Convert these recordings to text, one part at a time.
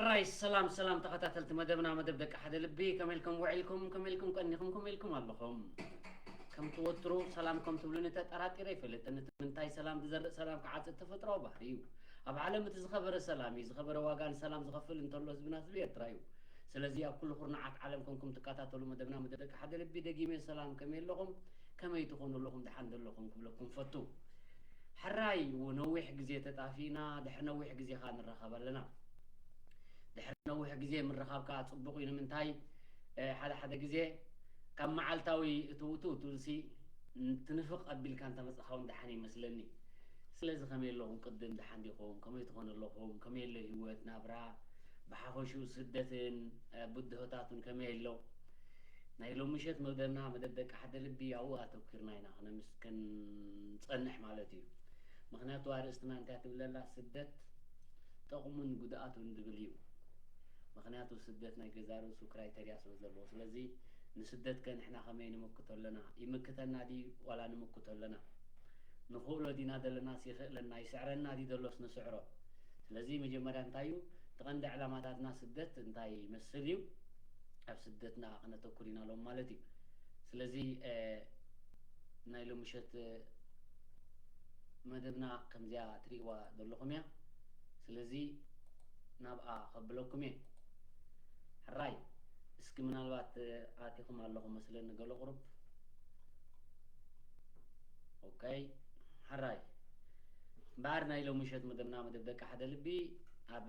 ራይ ሰላም ሰላም ተኸታተልቲ መደብና፣ መደብ ደቂ ሓደ ልቢ፣ ከመይ ኢልኩም ውዒልኩም? ከመይ ኢልኩም ቀኒኹም? ከመይ ኢልኩም ኣለኹም? ከም ትወትሩ ሰላም ከም ትብሉኒ ተጠራጢረ ኣይፈልጥን። እቲ ምንታይ ሰላም ዝዘርእ ሰላም ክዓጽድ ተፈጥሮኣዊ ባህሪ እዩ። ኣብ ዓለም እቲ ዝኸበረ ሰላም እዩ። ዝኸበረ ዋጋ ንሰላም ዝኸፍል እንተሎ ህዝብና ህዝቢ ኤርትራ እዩ። ስለዚ ኣብ ኩሉ ኩርናዓት ዓለም ኮንኩም ትከታተሉ መደብና፣ መደብ ደቂ ሓደ ልቢ፣ ደጊመ ሰላም ከመይ ኣለኹም? ከመይ ትኾኑ ኣለኹም? ደሓን ዶ ኣለኹም ክብለኩም ፈቱ። ሕራይ፣ ነዊሕ ግዜ ተጣፊእና፣ ድሕሪ ነዊሕ ግዜ ኸኣ ንራኸብ ኣለና። ድሕሪ ነዊሕ ግዜ ምርኻብ ከኣ ጽቡቕ እዩ። ንምንታይ? እ፣ ሓደ ሓደ ግዜ ካብ መዓልታዊ እትውትው ትብልሲ ትንፍቕ ኣቢልካ እንተመጻኻ እውን ደሓን ይመስለኒ። ስለዚ ከመይ ኣለኹም? ቅድም ደሓን ዲኹም? ከመይ ትኾኑ ኣለኹም? ከመይ ኣሎ ህይወት ናብራ? ብሓፈሽኡ ስደትን፣ እ፣ ብድሆታቱን ከመይ ኣሎ? ናይ ሎሚ ምሸት መደብና፣ መደብ ደቂ ሓደ ልቢ ኣብኡ ኣተኲርና ኢና ክነምስ-፣ ክንጸንሕ ማለት እዩ። ምኽንያቱ ኣርእስትና እንታይ ትብል ኣላ? ስደት ጥቕሙን ጉድኣቱን ዝብል እዩ። ምኽንያቱ ስደት ናይ ገዛእ ርእሱ ክራይተርያ ስለ ዘለዎ። ስለዚ ንስደት ከ ንሕና ከመይ ንምክቶ ኣለና? ይምክተና ድዩ ዋላ ንምክቶ ኣለና? ንኽእሎ ዲና ደለናስ ይኽእለና፣ ይስዕረና ድዩ ደሎስ ንስዕሮ? ስለዚ መጀመርያ እንታይ እዩ እቲ ቀንዲ ዕላማታትና? ስደት እንታይ ይመስል እዩ? ኣብ ስደትና ከነተኩር ኢና ሎም ማለት እዩ። ስለዚ፣ እ፣ ናይ ሎምሸት፣ እ፣ መደብና ከምዚኣ ትርእይዋ ዘለኹም እያ። ስለዚ ናብኣ ከብለኩም እየ። ሕራይ፣ እስኪ ምናልባት፣ እ፣ ኣቲኹም ኣለኹም መስለኒ ገለ ቁሩብ። ኦኬ፣ ሕራይ። እምበኣር ናይ ሎምሸት መደብና፣ መደብ ደቂ ሓደ ልቢ፣ ኣብ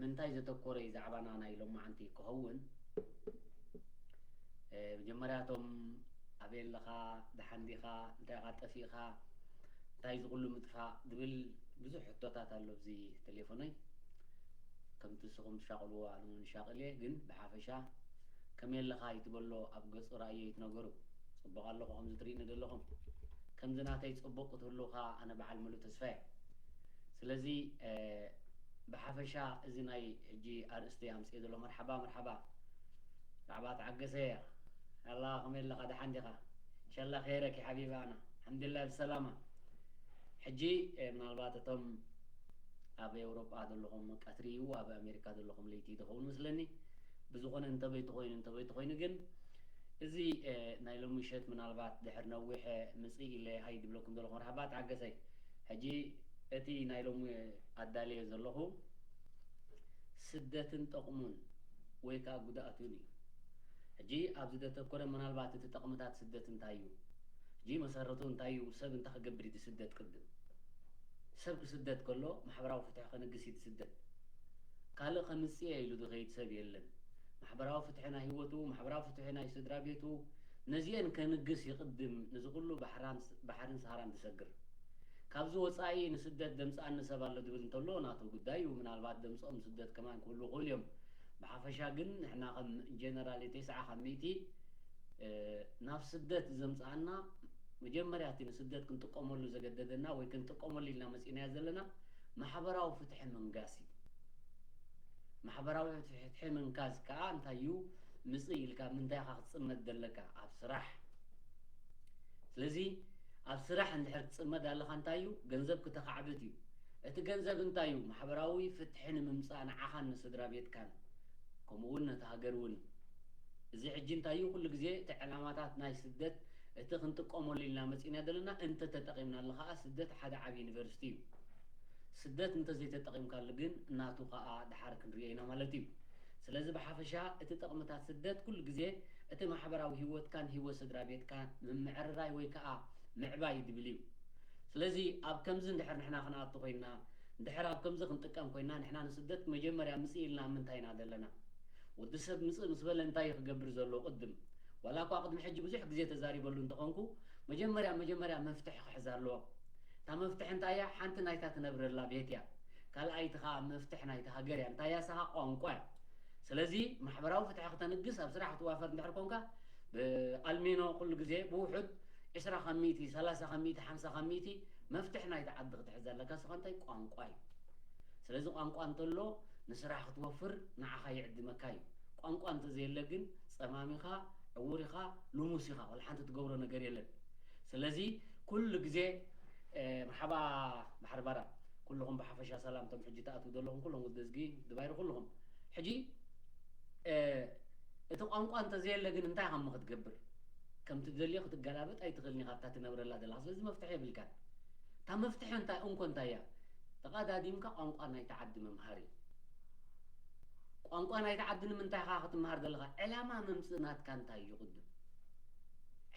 ምንታይ ዘተኮረ እዩ ዛዕባና ናይ ሎማዓንቲ ክኸውን? እ፣ መጀመርያ እቶም ኣበይ ኣለኻ፣ ደሓን ዲኻ፣ እንታይ ኢኻ ጠፊእኻ፣ እንታይ እዚ ኩሉ ምጥፋእ ዝብል ብዙሕ ሕቶታት ኣሎ ኣብዚ ቴሌፎነይ። ከምቲ ንስኹም ትሻቕልዎ ኣነ እውን ይሻቕል እየ፣ ግን ብሓፈሻ ከመይ ኣለኻ ኣይትበሎ፣ ኣብ ገጹ ራእዮ ኣይትነገሩ። ጽቡቕ ኣለኹ ከምዚ ትርእይኒ ዘለኹም። ከምዚ ናተይ ጽቡቕ ክትህልዉ ከኣ ኣነ በዓል ምሉእ ተስፋ እየ። ስለዚ፣ እ፣ ብሓፈሻ እዚ ናይ ሕጂ ኣርእስቲ ኣምጽኤ ዘሎ፣ መርሓባ፣ መርሓባ። መርሓባ ተዓገሰ። ኣላ፣ ከመይ ኣለኻ? ደሓን ዲኻ? ኢንሻላ ኸይረኪ ሓቢባና። ኣልሓምዱሊላህ ብሰላማ። ሕጂ፣ እ፣ ምናልባት እቶም ኣብ ኤውሮጳ ዘለኹም ቀትሪ እዩ፣ ኣብ ኣሜሪካ ዘለኹም ለይቲ ትኸውን መስለኒ። ብዝኾነ እንተበይ ተኾይኑ፣ እንተበይ ተኾይኑ ግን እዚ፣ እ፣ ናይ ሎሚ ምሸት ምናልባት ድሕሪ ነዊሕ፣ እ፣ ምጽእ ኢለ ኣይድብለኩም ዘለኹ። መርሓባ ተዓገሰይ። ሕጂ እቲ ናይ ሎሚ ኣዳልየ ዘለኹ ስደትን ጠቕሙን ወይ ከኣ ጉድኣቱን እዩ። ሕጂ ኣብዚ ዘተኮረ ምናልባት እቲ ጠቕምታት ስደት እንታይ እዩ? ሕጂ መሰረቱ እንታይ እዩ? ሰብ እንታይ ክገብር እዩ ዝስደት? ቅድም ሰብ ክስደት ከሎ ማሕበራዊ ፍትሒ ከንግስ እዩ ዝስደት። ካልእ ከምጽእ እየ ኢሉ ዝኸይድ ሰብ የለን። ማሕበራዊ ፍትሒ ናይ ህይወቱ፣ ማሕበራዊ ፍትሒ ናይ ስድራ ቤቱ፣ ነዚአን ከንግስ ይቕድም። ነዚ ኩሉ ባሕራን ስ-፣ ባሕርን ሰሃራን ዝሰግር። ካብዚ ወጻኢ ንስደት ዘምጽኣኒ ሰብ ኣሎ ዝብል እንተሎ ናቱ ጉዳይ እዩ። ምናልባት ዘምጽኦም ስደት ከማን ክህሉ ይኽእሉ እዮም። ብሓፈሻ ግን ንሕና ከም ጀነራል ተስዓ ካብ ሚእቲ፣ እ፣ ናብ ስደት ዘምጽኣና መጀመርያ እቲ ንስደት ክንጥቀመሉ ዘገደደና ወይ ክንጥቀመሉ ኢልና መጺእናዮ ዘለና ማሕበራዊ ፍትሒ ምንጋስ እዩ። ማሕበራዊ ፍትሒ ምንጋስ ከኣ እንታይ እዩ? ምጽእ ኢልካ ምንታይ ኢኻ ክትጽመድ ዘለካ? ኣብ ስራሕ። ስለዚ ኣብ ስራሕ እንድሕር ክትጽመድ ኣለኻ እንታይ እዩ? ገንዘብ ክተኻዕብት እዩ። እቲ ገንዘብ እንታይ እዩ? ማሕበራዊ ፍትሒ ንምምጻእ ንዓኻን ንስድራ ቤትካን፣ ከምኡ እውን ነቲ ሃገር እውን። እዚ ሕጂ እንታይ እዩ? ኩሉ ግዜ እቲ ዕላማታት ናይ ስደት፣ እቲ ክንጥቀመሉ ኢልና መጺእና ዘለና፣ እንተተጠቒምናሉ ከኣ ስደት ሓደ ዓቢ ዩኒቨርሲቲ እዩ። ስደት እንተዘይተጠቒምካሉ ግን ናቱ ከኣ ደሓር ክንርእዮ ኢና ማለት እዩ። ስለዚ ብሓፈሻ እቲ ጠቕምታት ስደት ኩሉ ግዜ እቲ ማሕበራዊ ህይወትካን ህይወት ስድራ ቤትካ ምምዕርራይ ወይ ከኣ ምዕባይ ዝብል እዩ። ስለዚ ኣብ ከምዚ እንድሕር ንሕና ክንኣቱ ኮይንና፣ እንድሕር ኣብ ከምዚ ክንጥቀም ኮይንና፣ ንሕና ንስደት መጀመርያ ምጽእ ኢልና ኣብ ምንታይ ኢና ዘለና? ወዲ ሰብ ምጽእ ምስ በለ እንታይ እዩ ክገብር ዘለዎ? ቅድም፣ ዋላ እኳ ቅድሚ ሕጂ ብዙሕ ግዜ ተዛሪበሉ እንተኾንኩ፣ መጀመርያ፣ መጀመርያ መፍትሒ ክሕዝ ኣለዎ። እታ መፍትሒ እንታይ እያ? ሓንቲ ናይታ ትነብረላ ቤት እያ። ካልኣይቲ ኸኣ መፍትሒ ናይታ ሃገር እያ። እንታይ እያ ንሳ? ቋንቋ እያ። ስለዚ ማሕበራዊ ፍትሒ ክተንግስ ኣብ ስራሕ ክትዋፈር እንድሕር ኮንካ፣ ብኣልሚኖ ኩሉ ግዜ ብውሑድ ዕስራ ካብ ሚእቲ፣ ሰላሳ ካብ ሚእቲ፣ ሓምሳ ካብ ሚእቲ መፍትሒ ናይቲ ዓዲ ክትሕዝ ኣለካ። ንስኻ እንታይ? ቋንቋ እዩ። ስለዚ ቋንቋ እንተሎ ንስራሕ ክትወፍር ንዓኻ ይዕድመካ እዩ። ቋንቋ እንተዘየለ ግን ጸማም ኢኻ፣ ዕዉር ኢኻ፣ ልሙስ ኢኻ፣ ዋላ ሓንቲ ትገብሮ ነገር የለን። ስለዚ ኩሉ ግዜ፣ እ፣ መርሓባ ባሕሪ ባራ፣ ኩልኹም ብሓፈሻ ሰላም፣ እቶም ሕጂ ትኣትዉ ዘለኹም ኩሎም ወደዝጊ ድባይሩ ኩልኹም። ሕጂ እቲ ቋንቋ እንተዘየለ ግን እንታይ ከም ክትገብር? ከምቲ ትደልዮ ክትገላበጥ ኣይትኽእልን ኢኻ ኣብታ ትነብረላ ዘለኻ። ስለዚ መፍትሒ የብልካን። እታ መፍትሒ እንታይ እንኮ እንታይ እያ? ተቐዳዲምካ ቋንቋ ናይቲ ዓዲ ምምሃር እዩ። ቋንቋ ናይቲ ዓዲ ንምንታይ ኢኻ ክትምሃር ዘለኻ? ዕላማ መምፅእ ናትካ እንታይ እዩ ቅድም?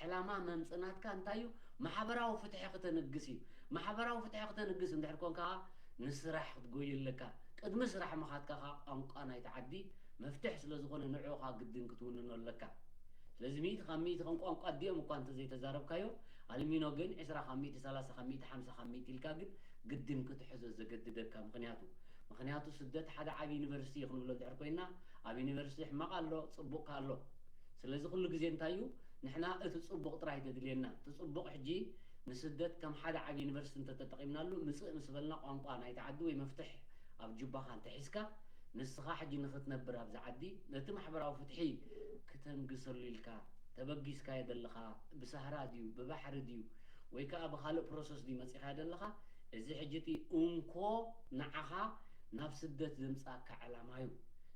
ዕላማ መምፅእ ናትካ እንታይ እዩ? ማሕበራዊ ፍትሒ ክተንግስ እዩ። ማሕበራዊ ፍትሒ ክተንግስ እንድሕር ኮንካ ከዓ ንስራሕ ክትጎይ ኣለካ። ቅድሚ ስራሕ ምኻድካ ከዓ ቋንቋ ናይቲ ዓዲ መፍትሒ ስለ ዝኾነ ንዕኡ ከዓ ግድን ክትውንኖ ኣለካ። ስለዚ ሚእቲ ካብ ሚእቲ ከም ቋንቋ ኣዲኦም እኳ እንተዘይተዛረብካዮ፣ ኣልሚኖ ግን ዕስራ ካብ ሚእቲ፣ ሰላሳ ካብ ሚእቲ፣ ሓምሳ ካብ ሚእቲ ኢልካ ግን ግድን ክትሕዞ ዘገድደካ። ምኽንያቱ ምኽንያቱ ስደት ሓደ ዓብ ዩኒቨርሲቲ እዩ ክንብሎ እንድሕር ኮይና፣ ኣብ ዩኒቨርሲቲ ሕማቕ ኣሎ፣ ፅቡቕ ኣሎ። ስለዚ ኩሉ ግዜ እንታይ እዩ? ንሕና እቲ ጽቡቕ ጥራይ ተድልየና። እቲ ጽቡቕ ሕጂ ንስደት ከም ሓደ ዓቢ ዩኒቨርሲቲ እንተተጠቒምናሉ፣ ምጽእ ምስ በልና ቋንቋ ናይቲ ዓዲ ወይ መፍትሕ ኣብ ጁባኻ እንተሒዝካ፣ ንስኻ ሕጂ ንኽትነብር ኣብዚ ዓዲ ነቲ ማሕበራዊ ፍትሒ ክተንግሰሉ ኢልካ ተበጊስካዮ ዘለኻ፣ ብሳህራ ድዩ ብባሕሪ ድዩ ወይ ከኣ ብኻልእ ፕሮሰስ ድዩ መጺኻዮ ዘለኻ፣ እዚ ሕጂ እቲ እንኮ ንዓኻ ናብ ስደት ዘምጽኣካ ዕላማ እዩ።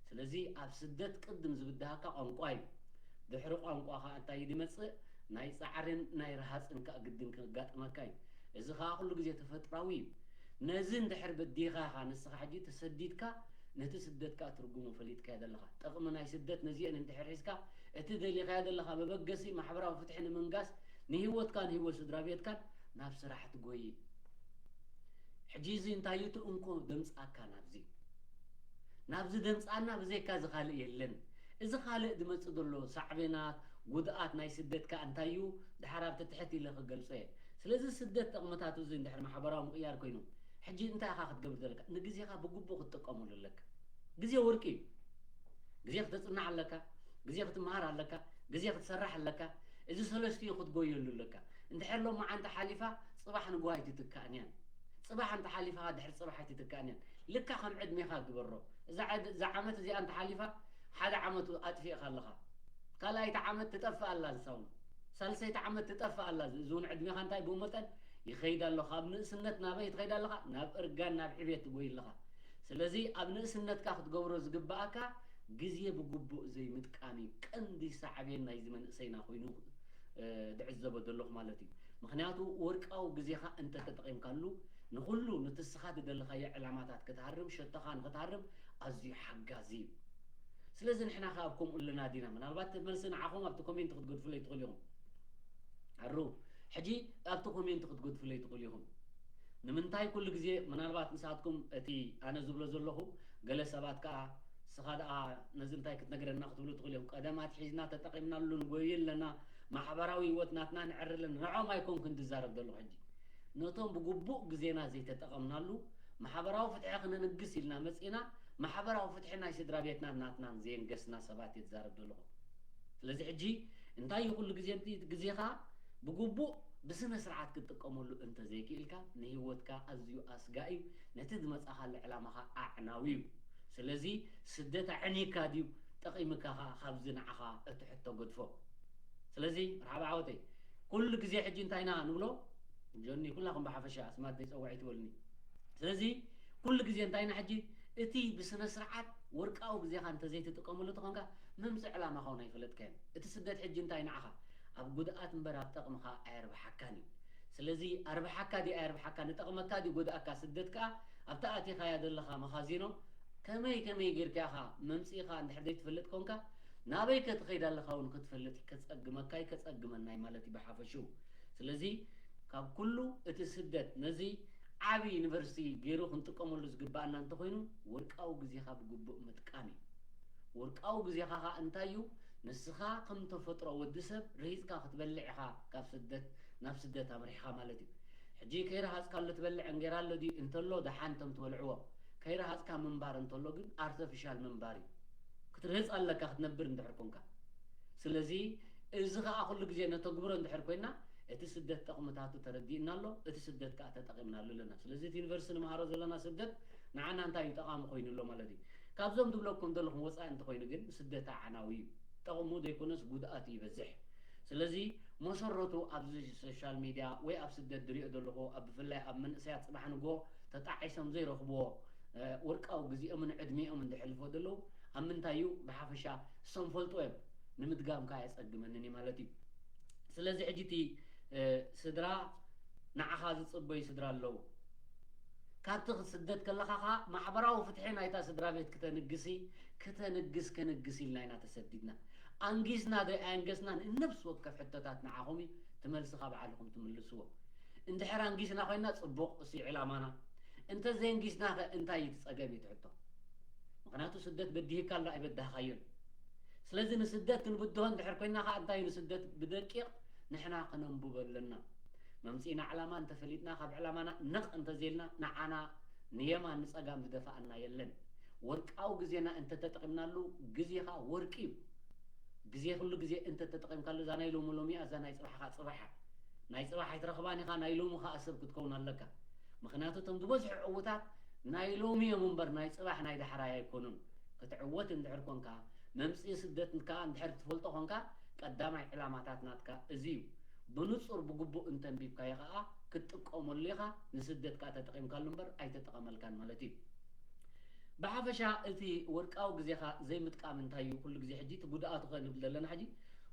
ስለዚ ኣብ ስደት ቅድም ዝብድሃካ ቋንቋ እዩ። ድሕሪ ቋንቋ ኸኣ እንታይ እዩ ዝመጽእ? ናይ ጻዕርን ናይ ረሃጽን ከኣ ግድን ከጋጥመካ እዩ። እዚ ኸኣ ኩሉ ግዜ ተፈጥራዊ እዩ። ነዚ እንድሕር በዲኻ ኢኻ ንስኻ ሕጂ ተሰዲድካ ነቲ ስደት ከኣ ትርጉሙ ፈሊጥካዮ ዘለኻ። ጥቕሚ ናይ ስደት ነዚአን እንድሕር ሒዝካ እቲ ደሊኻዮ ዘለኻ መበገሲ ማሕበራዊ ፍትሒ ንምንጋስ ንህይወትካን ህይወት ስድራ ቤትካን ናብ ስራሕ ትጎይ። ሕጂ እዚ እንታይ እዩ እቲ እንኮ ደምጻካ ናብዚ? ናብዚ ደምጻና ብዘይካ እዚ ካልእ የለን። እዚ ካልእ ዝመጽእ ዘሎ ሳዕቤናት፣ ጉድኣት ናይ ስደት ከኣ እንታይ እዩ? ድሓር ኣብቲ ትሕት ኢለ ክገልጾ እየ። ስለዚ ስደት ጠቕምታቱ እዚ እንድሕር ማሕበራዊ ምቕያር ኮይኑ፣ ሕጂ እንታይ ኢኻ ክትገብር ዘለካ? ንግዜኻ ብግቡእ ክትጥቀመሉ ኣለካ። ግዜ ወርቂ እዩ። ግዜ ክተጽናዕ ኣለካ፣ ግዜ ክትምሃር ኣለካ፣ ግዜ ክትሰርሕ ኣለካ። እዚ ሰለስቲኡ ክትጎየሉ ኣለካ። እንድሕር ሎማዓንቲ ሓሊፋ፣ ጽባሕ ንግሆ ኣይትትካእን እያ። ጽባሕ እንተ ሓሊፋ፣ ድሕሪ ጽባሕ ኣይትትካእን እያ። ልካ ከም ዕድሜኻ ግበሮ። እዛ ዕድ-፣ እዛ ዓመት እዚኣ እንተ ሓሊፋ፣ ሓደ ዓመት ኣጥፊእኻ ኣለኻ። ካልኣይቲ ዓመት ትጠፍእ ኣላ፣ ንሳ እውን። ሳልሰይቲ ዓመት ትጠፍእ ኣላ። እዚ እውን ዕድሜኻ እንታይ ብኡ መጠን ይኸይድ ኣሎ። ካብ ንእስነት ናበይ ትኸይድ ኣለኻ? ናብ እርጋን፣ ናብ ዕቤት ትጎይ ኣለኻ። ስለዚ ኣብ ንእስነትካ ክትገብሮ ዝግብኣካ ግዜ ብግቡእ ዘይምጥቃም እዩ ቀንዲ ሳዕቤን ናይዚ መንእሰይና ኮይኑ፣ እ፣ ዝዕዘቦ ዘለኹ ማለት እዩ። ምኽንያቱ ወርቃዊ ግዜኻ እንተተጠቒምካሉ ንኹሉ ነቲ ንስኻ ዝደለኻዮ ዕላማታት ክትሃርም፣ ሸቶኻ ንኽትሃርም ኣዝዩ ሓጋዚ እዩ። ስለዚ ንሕና ከ ኣብ ከምኡ ኣለና ዲና? ምናልባት እቲ መልሲ ንዓኹም ኣብቲ ኮሜንት ክትገድፉለይ ትኽእሉ ኢኹም። ኣሩ፣ ሕጂ ኣብቲ ኮሜንት ክትገድፉለይ ትኽእሉ ኢኹም። ንምንታይ ኩሉ ግዜ፣ ምናልባት ንስኻትኩም እቲ ኣነ ዝብሎ ዘለኹ፣ ገለ ሰባት ከኣ፣ "ንስኻ ደኣ ነዚ እንታይ ክትነግረና?" ክትብሉ ትኽእሉ ኢኹም። ቀደም ኣትሒዝና ተጠቒምናሉ ንጎይ ኣለና፣ ማሕበራዊ ህይወት ናትና ንዕሪ ኣለና። ንዕኦም ኣይኮንኩን ዝዛረብ ዘለኹ ሕጂ። ነቶም ብግቡእ ግዜና ዘይተጠቐምናሉ፣ ማሕበራዊ ፍትሒ ክነንግስ ኢልና መጺእና፣ ማሕበራዊ ፍትሒ ናይ ስድራ ቤትናን ናትናን ዘየንገስና ሰባት እየ ዝዛረብ ዘለኹ። ስለዚ ሕጂ እንታይ እዩ ኩሉ ግዜ እቲ ግዜኻ ብግቡእ ብስነ ስርዓት ክትጥቀመሉ እንተዘይክኢልካ ንህይወትካ ኣዝዩ ኣስጋኢ እዩ። ነቲ ዝመጻኻሉ ዕላማኻ ኣዕናዊ እዩ። ስለዚ ስደት ኣዕኒካ ድዩ ጠቒምካ ኸኣ ካብዚ ንዓኻ እቲ ሕቶ ገድፎ። ስለዚ መርሓባ ዓወተይ ኩሉ ግዜ ሕጂ እንታይ ኢና ንብሎ? ጆኒ ኩላኹም ብሓፈሻ ኣስማት ዘይጸውዕ ኣይትበሉኒ። ስለዚ ኩሉ ግዜ እንታይ ኢና ሕጂ እቲ ብስነ ስርዓት ወርቃዊ ግዜኻ እንተዘይትጥቀመሉ ተኾንካ መምጽእ ዕላማኻ እውን ኣይፈለጥካዮን። እቲ ስደት ሕጂ እንታይ ንዓኻ ኣብ ጉድኣት እምበር ኣብ ጠቕምኻ ኣየርብሓካን እዩ። ስለዚ ኣርብሓካ ድዩ ኣየርብሓካ፣ ንጠቕመካ ድዩ ጎድኣካ ስደት ከኣ ኣብታ ኣቲኻያ ዘለኻ መኻዚኖ ከመይ ከመይ ጌርካ ኢኻ መምጺእኻ እንድሕር ዘይትፈልጥ ኮንካ ናበይ ከ ትኸይድ ኣለኻ እውን ክትፈልጥ ከጸግመካ እዩ ከጸግመና እዩ ማለት እዩ ብሓፈሽኡ። ስለዚ ካብ ኩሉ እቲ ስደት ነዚ ዓቢ ዩኒቨርሲቲ ገይሩ ክንጥቀመሉ ዝግብኣና እንተኾይኑ ወርቃዊ ግዜኻ ብግቡእ ምጥቃም እዩ። ወርቃዊ ግዜኻ ኸኣ እንታይ እዩ? ንስኻ ከም ተፈጥሮ ወዲ ሰብ ርሂጽካ ክትበልዕ ኢኻ ካብ ስደት ናብ ስደት ኣምሪሕኻ ማለት እዩ። ሕጂ ከይረሃጽካሉ ትበልዕ እንጌራ ኣሎ ድዩ? እንተሎ ደሓን እቶም ትበልዕዎ። ከይረሃጽካ ምንባር እንተሎ ግን ኣርተፊሻል ምንባር እዩ። ክትርህጽ ኣለካ ክትነብር እንድሕር ኮንካ። ስለዚ እዚ ኸኣ ኩሉ ግዜ ነተግብሮ እንድሕር ኮይና እቲ ስደት ጠቕምታቱ ተረዲእና ኣሎ፣ እቲ ስደት ከኣ ተጠቒምናሉ ኣለና። ስለዚ እቲ ዩኒቨርሲቲ ንመሃሮ ዘለና ስደት ንዓና እንታይ እዩ ጠቓሚ ኮይኑ ኣሎ ማለት እዩ። ካብዞም ዝብለኩም ዘለኹም ወጻኢ እንተኾይኑ ግን ስደት ኣዕናዊ እዩ። ጠቕሙ ዘይኮነስ ጉድኣቱ ይበዝሕ። ስለዚ መሰረቱ ኣብዚ ሶሻል ሚድያ ወይ ኣብ ስደት ዝሪኦ ዘለኹ ኣብ ብፍላይ ኣብ መንእሰያት ጽባሕ ንግሆ ተጣዒሶም ዘይረኽብዎ ወርቃዊ ግዜኦምን ዕድሜኦም እንድሕልፎ ዘለዉ ኣብ ምንታይ እዩ? ብሓፈሻ እሶም ፈልጦ እዮም። ንምድጋም ከኣ የጸግመንን እዩ ማለት እዩ። ስለዚ ሕጂ እቲ ስድራ ንዓኻ ዝጽበዩ ስድራ ኣለዉ። ካብቲ ክትስደድ ከለኻ ኸኣ ማሕበራዊ ፍትሒ ናይታ ስድራ ቤት ክተንግሲ ክተንግስ ከነግስ ኢልና ኢና ተሰዲድና። ኣንጊስና ዶ ኣየንገስናን? ነብሲ ወከፍ ሕቶታት ንዓኹም እዩ፣ እቲ መልሲ ካብ ባዕልኹም ትምልስዎ። እንድሕር ኣንጊስና ኮይና ጽቡቕ፣ እሱ እዩ ዕላማና። እንተ ዘየንጊስና ኸ እንታይ እዩ እቲ ጸገም እዩ እቲ ሕቶ? ምኽንያቱ ስደት በዲህካ ኣሎ ኣይበዳህካዮን። ስለዚ ንስደት ክንብድሆ እንድሕር ኮይና ኸኣ እንታይ እዩ ንስደት ብደቂቕ ንሕና ከነንብቦ ኣለና። መምጽኢና ዕላማ እንተፈሊጥና ካብ ዕላማና ነቕ እንተዘይልና ንዓና ንየማን ንጸጋም ዝደፍኣና የለን። ወርቃዊ ግዜና እንተተጠቒምናሉ፣ ግዜ ኸኣ ወርቂ እዩ። ግዜ ኩሉ ግዜ እንተተጠቒምካሉ፣ እዛ ናይ ሎሚ ሎሚ እያ፣ እዛ ናይ ጽባሕ ኸኣ ጽባሕ እያ። ናይ ጽባሕ ኣይትረኽባን ኢኻ፣ ናይ ሎሚ ኸኣ ሰብ ክትከውን ኣለካ። ምኽንያቱ እቶም ዝበዝሑ ዕዉታት ናይ ሎሚ እዮም እምበር ናይ ጽባሕ ናይ ዳሕራይ ኣይኮኑን። ክትዕወት እንድሕር ኮንካ፣ መምጽኢ ስደት ከኣ እንድሕር ትፈልጦ ኮንካ፣ ቀዳማይ ዕላማታት ናትካ እዚ እዩ። ብንጹር ብግቡእ እንተንቢብካዮ ከኣ ክትጥቀመሉ ኢኻ፣ ንስደት ከኣ ተጠቒምካሉ እምበር ኣይተጠቐመልካን ማለት እዩ። ብሓፈሻ እቲ ወርቃዊ ግዜኻ ዘይምጥቃም እንታይ እዩ? ኩሉ ግዜ ሕጂ እቲ ጉድኣቱ ከ ንብል ዘለና ሕጂ፣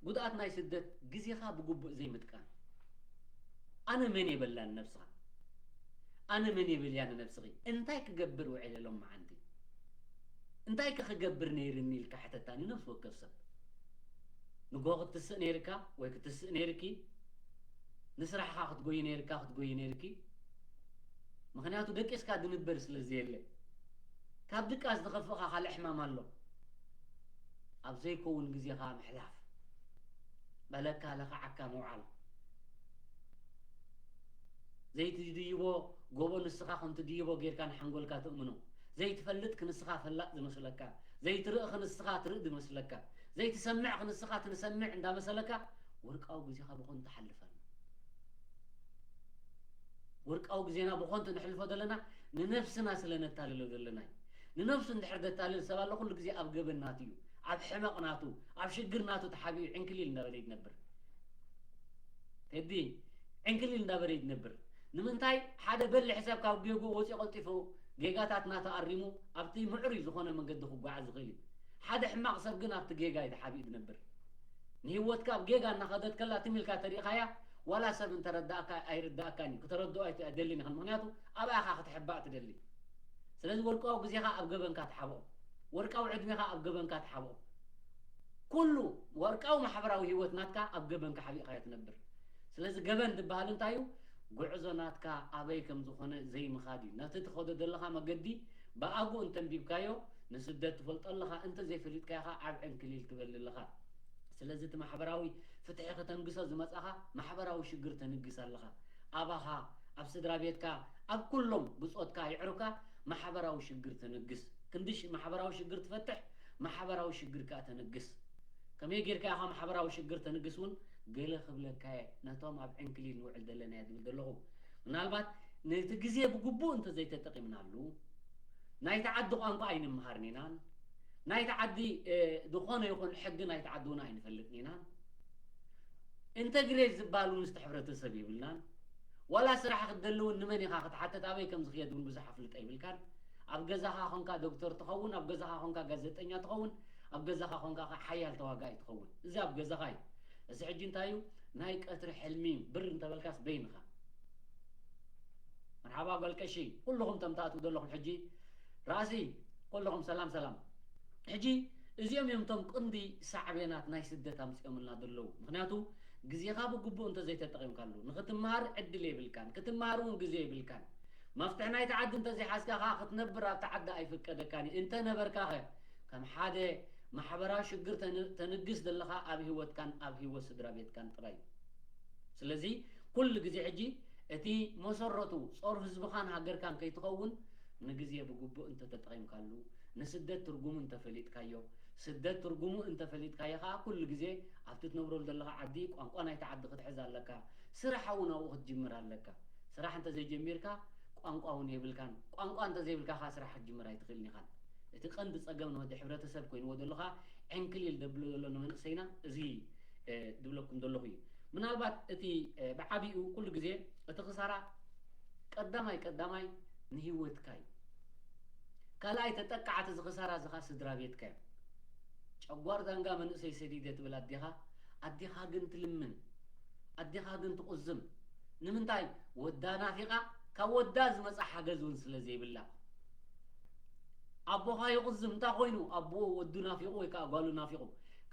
ጉድኣት ናይ ስደት ግዜኻ ብግቡእ ዘይምጥቃም። ኣነ መን እየ በላ ንነብስኻ? ኣነ መን እየ በልያ ንነብስኺ? እንታይ ክገብር ውዒለ ሎማዓንቲ? እንታይ ከ ክገብር ነይርኒ ኢልካ ሕተታ ንነብሲ ወከፍ ሰብ። ንግሆ ክትስእ ነይርካ ወይ ክትስእ ነይርኪ፣ ንስራሕኻ ክትጎይ ነይርካ ክትጎይ ነይርኪ። ምኽንያቱ ደቂስካ ድንበር ስለ ዘየለ። ካብ ድቃስ ዝኸፍእ ኸኣ ካልእ ሕማም ኣሎ። ኣብ ዘይከውን ግዜኻ ምሕላፍ። በለካ ለኻዓካ ምውዓል። ዘይትድይቦ ጎቦ ንስኻ ከም ትድይቦ ጌርካ ንሓንጎልካ ተእምኖ። ዘይትፈልጥ ክንስኻ ፈላጥ ዝመስለካ፣ ዘይትርኢ ክንስኻ ትርኢ ዝመስለካ፣ ዘይትሰምዕ ክንስኻ ትንሰምዕ እንዳመሰለካ ወርቃዊ ግዜኻ ብኾንቱ ተሓልፍ ኣሎ። ወርቃዊ ግዜና ብኾንቱ ነሕልፎ ዘለና ንነብስና ስለ ነታልሎ ዘለና እዩ። ንነብሱ እንድሕር ደታልል ሰብ ኣሎ ኩሉ ግዜ ኣብ ገበን ናቱ እዩ፣ ኣብ ሕመቕ ናቱ፣ ኣብ ሽግር ናቱ ተሓቢኡ ዕንክሊል እንዳበለ እዩ ዝነብር። ቴዲ ዕንክሊል እንዳበለ እዩ ዝነብር። ንምንታይ ሓደ በሊሕ ሰብ ካብ ጌግኡ ወፂኡ ቀልጢፉ ጌጋታት ናቱ ኣሪሙ ኣብቲ ምዕሩይ ዝኾነ መንገዲ ክጓዓዝ ዝኽእል እዩ። ሓደ ሕማቕ ሰብ ግን ኣብቲ ጌጋ እዩ ተሓቢኡ ዝነብር። ንህይወትካ ኣብ ጌጋ እናኸደት ከላ ትም ኢልካ ተሪእኻያ ዋላ ሰብ እንተረዳእካ ኣይርዳእካን እዩ። ክተረድኦ ኣይት-፣ ኣይደልን ኢኻን። ምኽንያቱ ኣብኣ ኢኻ ክትሕባእ ትደሊ። ስለዚ ወርቃዊ ግዜኻ ኣብ ገበንካ ትሓብኦ። ወርቃዊ ዕድሜኻ ኣብ ገበንካ ትሓብኦ። ኩሉ ወርቃዊ ማሕበራዊ ህይወት ናትካ ኣብ ገበንካ ሓቢእካዮ ትነብር። ስለዚ ገበን ዝበሃል እንታይ እዩ? ጉዕዞ ናትካ ኣበይ ከም ዝኾነ ዘይምኻድ እዩ። ነቲ ትኸዶ ዘለኻ መገዲ ብኣግኡ እንተንቢብካዮ ንስደት ትፈልጦ ኣለኻ፣ እንተዘይፈሊጥካዮ ኸዓ ዓብ ዕንክሊል ትበሊ ኣለኻ። ስለዚ እቲ ማሕበራዊ ፍትሒ ከተንግሶ ዝመጻኻ ማሕበራዊ ሽግር ተንግስ ኣለኻ። ኣባኻ፣ ኣብ ስድራ ቤትካ፣ ኣብ ኩሎም ብጾትካ የዕሩካ ማሕበራዊ ሽግር ተንግስ። ክንዲ ሽ-፣ ማሕበራዊ ሽግር ትፈትሕ ማሕበራዊ ሽግር ከኣ ተንግስ። ከመይ ጌርካ ኢኻ ማሕበራዊ ሽግር ተንግስ እውን ገለ ክብለካ እየ፣ ነቶም ኣብ ዕንክሊል ንውዕል ዘለና እየ ዝብል ዘለኹ። ምናልባት ነቲ ግዜ ብግቡእ እንተዘይተጠቒምናሉ ናይቲ ዓዲ ቋንቋ ኣይንምሃርን ኢናን፣ ናይቲ ዓዲ፣ እ፣ ዝኾነ ይኹን ሕጊ ናይቲ ዓዲ እውን ኣይንፈልጥን ኢናን። ኢንተግሬት ዝበሃል እውን ምስቲ ሕብረተሰብ የብልናን። ዋላ ስራሕ ክትደሊ እውን ንመን ኢኻ ክትሓተት፣ ኣበይ ከም ዝኽየድ እውን ብዙሕ ኣፍልጦ የብልካን። ኣብ ገዛኻ ኾንካ ዶክተር ትኸውን፣ ኣብ ገዛኻ ኾንካ ጋዜጠኛ ትኸውን፣ ኣብ ገዛኻ ኾንካ ኸዓ ሓያል ተዋጋኢ ትኸውን። እዚ ኣብ ገዛኻ እዩ። እዚ ሕጂ እንታይ እዩ? ናይ ቀትሪ ሕልሚ ብር እንተበልካስ በይንኻ። መርሓባ ጓል ቀሺ፣ ኩልኹም ተምታእትው ዘለኹም ሕጂ ራእሲ፣ ኩልኹም ሰላም ሰላም። ሕጂ እዚኦም እዮም እቶም ቅንዲ ሳዕቤናት ናይ ስደት ኣምጺኦምልና ዘለዉ። ምኽንያቱ ግዜኻ ብግቡእ እንተዘይተጠቒምካሉ፣ ንኽትመሃር ዕድል የብልካን፣ ክትመሃር እውን ግዜ የብልካን። መፍትሒ ናይቲ ዓዲ እንተዘይሓዝካ ኸኣ ክትነብር ኣብቲ ዓዲ ኣይፍቀደካን እዩ። እንተ ነበርካ ኸ ከም ሓደ ማሕበራዊ ሽግር ተን-፣ ተንግስ ዘለኻ ኣብ ህይወትካን ኣብ ህይወት ስድራ ቤትካን ጥራይ እዩ። ስለዚ ኩሉ ግዜ ሕጂ እቲ መሰረቱ ጾር ህዝብኻን ሃገርካን ከይትኸውን ንግዜ ብግቡእ እንተተጠቒምካሉ፣ ንስደት ትርጉሙ እንተፈሊጥካዮ፣ ስደት ትርጉሙ እንተፈሊጥካዮ ኸኣ ኩሉ ግዜ ኣብቲ ትነብረሉ ዘለኻ ዓዲ ቋንቋ ናይቲ ዓዲ ክትሕዝ ኣለካ። ስራሕ እውን ኣብኡ ክትጅምር ኣለካ። ስራሕ እንተዘይጀሚርካ ቋንቋ እውን የብልካን። ቋንቋ እንተዘይብልካ ኸኣ ስራሕ ክትጅምር ኣይትኽእልን ኢኻን። እቲ ቀንዲ ጸገም ንወዲ ሕብረተሰብ ኮይንዎ ዘሎ ኸኣ ዕንክሊል ዘብሎ ዘሎ ንመንእሰይና እዚ፣ እ፣ ዝብለኩም ዘለኹ እዩ። ምናልባት እቲ፣ እ፣ ብዓቢኡ ኩሉ ግዜ እቲ ክሳራ ቀዳማይ ቀዳማይ ንህይወትካ እዩ። ካልኣይ ተጠቃዕቲ እዚ ክሳራ እዚ ኸዓ ስድራ ቤትካ እዮም። ጨጓር ዳንጋ መንእሰይ ሰዲደ ትብል ኣዴኻ፣ ኣዴኻ ግን ትልምን፣ ኣዴኻ ግን ትቑዝም። ንምንታይ? ወዳ ናፊቓ፣ ካብ ወዳ ዝመጻ ሓገዝ እውን ስለ ዘይብላ። ኣቦኻ ይቑዝም፣ እንታይ ኮይኑ? ኣቦ ወዱ ናፊቑ ወይ ከዓ ጓሉ ናፊቑ፣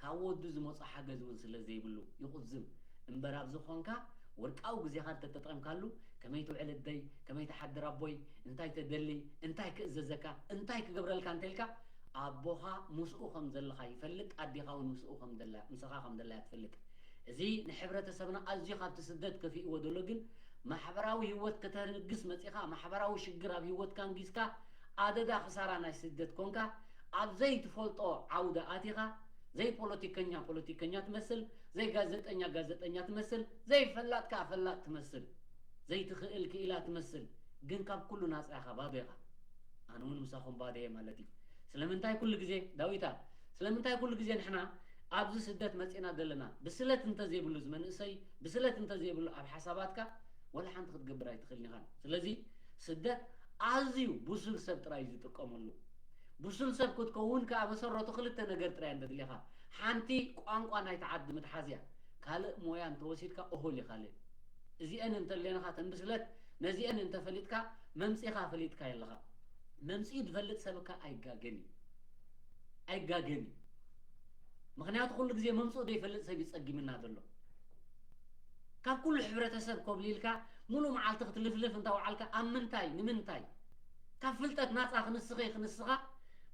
ካብ ወዱ ዝመጾ ሓገዝ እውን ስለ ዘይብሉ ይቑዝም። እምበር ኣብዚ ኾንካ ወርቃዊ ግዜኻ እንተተጠቒምካሉ፣ ከመይ ትውዕል ኣደይ፣ ከመይ ትሓድር ኣቦይ፣ እንታይ ተደሊ፣ እንታይ ክእዘዘካ፣ እንታይ ክገብረልካ እንተልካ፣ ኣቦኻ ምስኡ ከም ዘለኻ ይፈልጥ፣ ኣዴኻ እውን ምስኡ ከም ደላ፣ ምሳኻ ከም ደላ እያ ትፈልጥ። እዚ ንሕብረተሰብና ኣዝዩ ካብቲ ስደት ከፊእዎ ዘሎ ግን፣ ማሕበራዊ ህይወት ከተንግስ መጺኻ፣ ማሕበራዊ ሽግር ኣብ ህይወትካ ኣንጊስካ፣ ኣደዳ ክሳራ ናይ ስደት ኮንካ፣ ኣብ ዘይትፈልጦ ዓውዲ ኣቲኻ፣ ዘይፖለቲከኛ ፖለቲከኛ ትመስል፣ ዘይጋዜጠኛ ጋዜጠኛ ትመስል፣ ዘይፈላጥ ከኣ ፈላጥ ትመስል፣ ዘይትኽእል ክኢላ ትመስል፣ ግን ካብ ኩሉ ናጻ ኢኻ፣ ባዶ ኢኻ። ኣነ እውን ምሳኹም ባዶ እየ ማለት እዩ። ስለምንታይ ኩሉ ግዜ፣ ዳዊታ፣ ስለምንታይ ኩሉ ግዜ ንሕና ኣብዚ ስደት መጺእና ዘለና? ብስለት እንተዘይብሉ፣ እዚ መንእሰይ ብስለት እንተዘይብሉ ኣብ ሓሳባትካ፣ ወላ ሓንቲ ክትገብር ኣይትኽእልን ኢኻ። ስለዚ ስደት ኣዝዩ ብሱል ሰብ ጥራይ እዩ ዝጥቀመሉ። ብሱል ሰብ ክትከውን ከኣ መሰረቱ ክልተ ነገር ጥራይ እንተድልየኻ። ሓንቲ ቋንቋ ናይቲ ዓዲ ምትሓዝ እያ። ካልእ ሞያ እንተወሲድካ እኹል እዩ ካልእ። እዚአን እንተሌናኻ ተን ብስለት፣ ነዚአን እንተፈሊጥካ፣ መምጺኻ ፈሊጥካ የለኻ። መምጺኡ ዝፈልጥ ሰብ እካ ኣይጋገን እዩ። ኣይጋገን እዩ። ምኽንያቱ ኩሉ ግዜ መምጽኡ ዘይፈልጥ ሰብ እዩ ጸጊምና ዘሎ። ካብ ኩሉ ሕብረተሰብ ኮብሊልካ፣ ሙሉ መዓልቲ ክትልፍልፍ እንተ ወዓልካ፣ ኣብ ምንታይ፣ ንምንታይ? ካብ ፍልጠት ናጻ ክንስኺ፣ ክንስኻ፣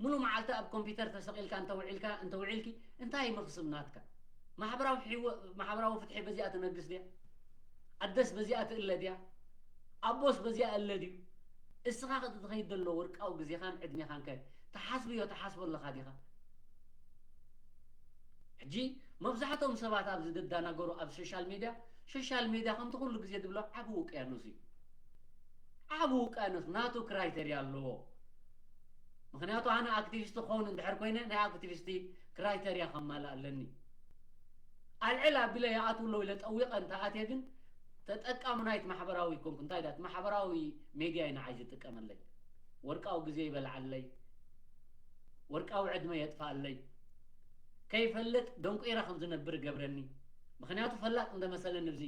ሙሉ መዓልቲ ኣብ ኮምፒውተር ተሰቒልካ እንተ ውዒልካ፣ እንተ ውዒልኪ፣ እንታይ እዩ መኽስብ ናትካ? ማሕበራዊ ሕይወ-፣ ማሕበራዊ ፍትሒ በዚኣ ትነግስ ድያ? ኣደስ በዚኣ ትእለ ድያ? ኣቦስ በዚኣ እለ ድዩ? እስኻ ከ ትኸይድ ዘሎ ወርቃዊ ግዜኻን ዕድሜኻን ከ ትሓስብዮ፣ ትሓስቦ ኣለኻ ዲኻ? ሕጂ መብዛሕትኦም ሰባት ኣብዚ ዝደናገሩ ኣብ ሶሻል ሜድያ፣ ሶሻል ሜድያ ከምቲ ኩሉ ግዜ ዝብሎ ዓቢ ውቅያኖስ እዩ። ዓቢ ውቅያኖስ ናቱ ክራይተርያ ኣለዎ። ምኽንያቱ ኣነ ኣክቲቪስት ክኸውን እንድሕር ኮይነ ናይ ኣክቲቪስቲ ክራይተርያ ከማልእ ኣለኒ። ኣልዕል ኣቢለ ይኣትው ኣለዉ ኢለ ጠዊቐ እንተኣትየ ግን ተጠቃሚ ናይቲ ማሕበራዊ ኮንኩ እንታይ ዳት ማሕበራዊ ሜድያ እዩ ንዓይ ዝጥቀመለይ። ወርቃዊ ግዜ ይበልዓለይ። ወርቃዊ ዕድመ የጥፍኣለይ። ከይፈልጥ ደንቁረ ከም ዝነብር ይገብረኒ። ምኽንያቱ ፈላጥ እንደመሰለኒ እዚ።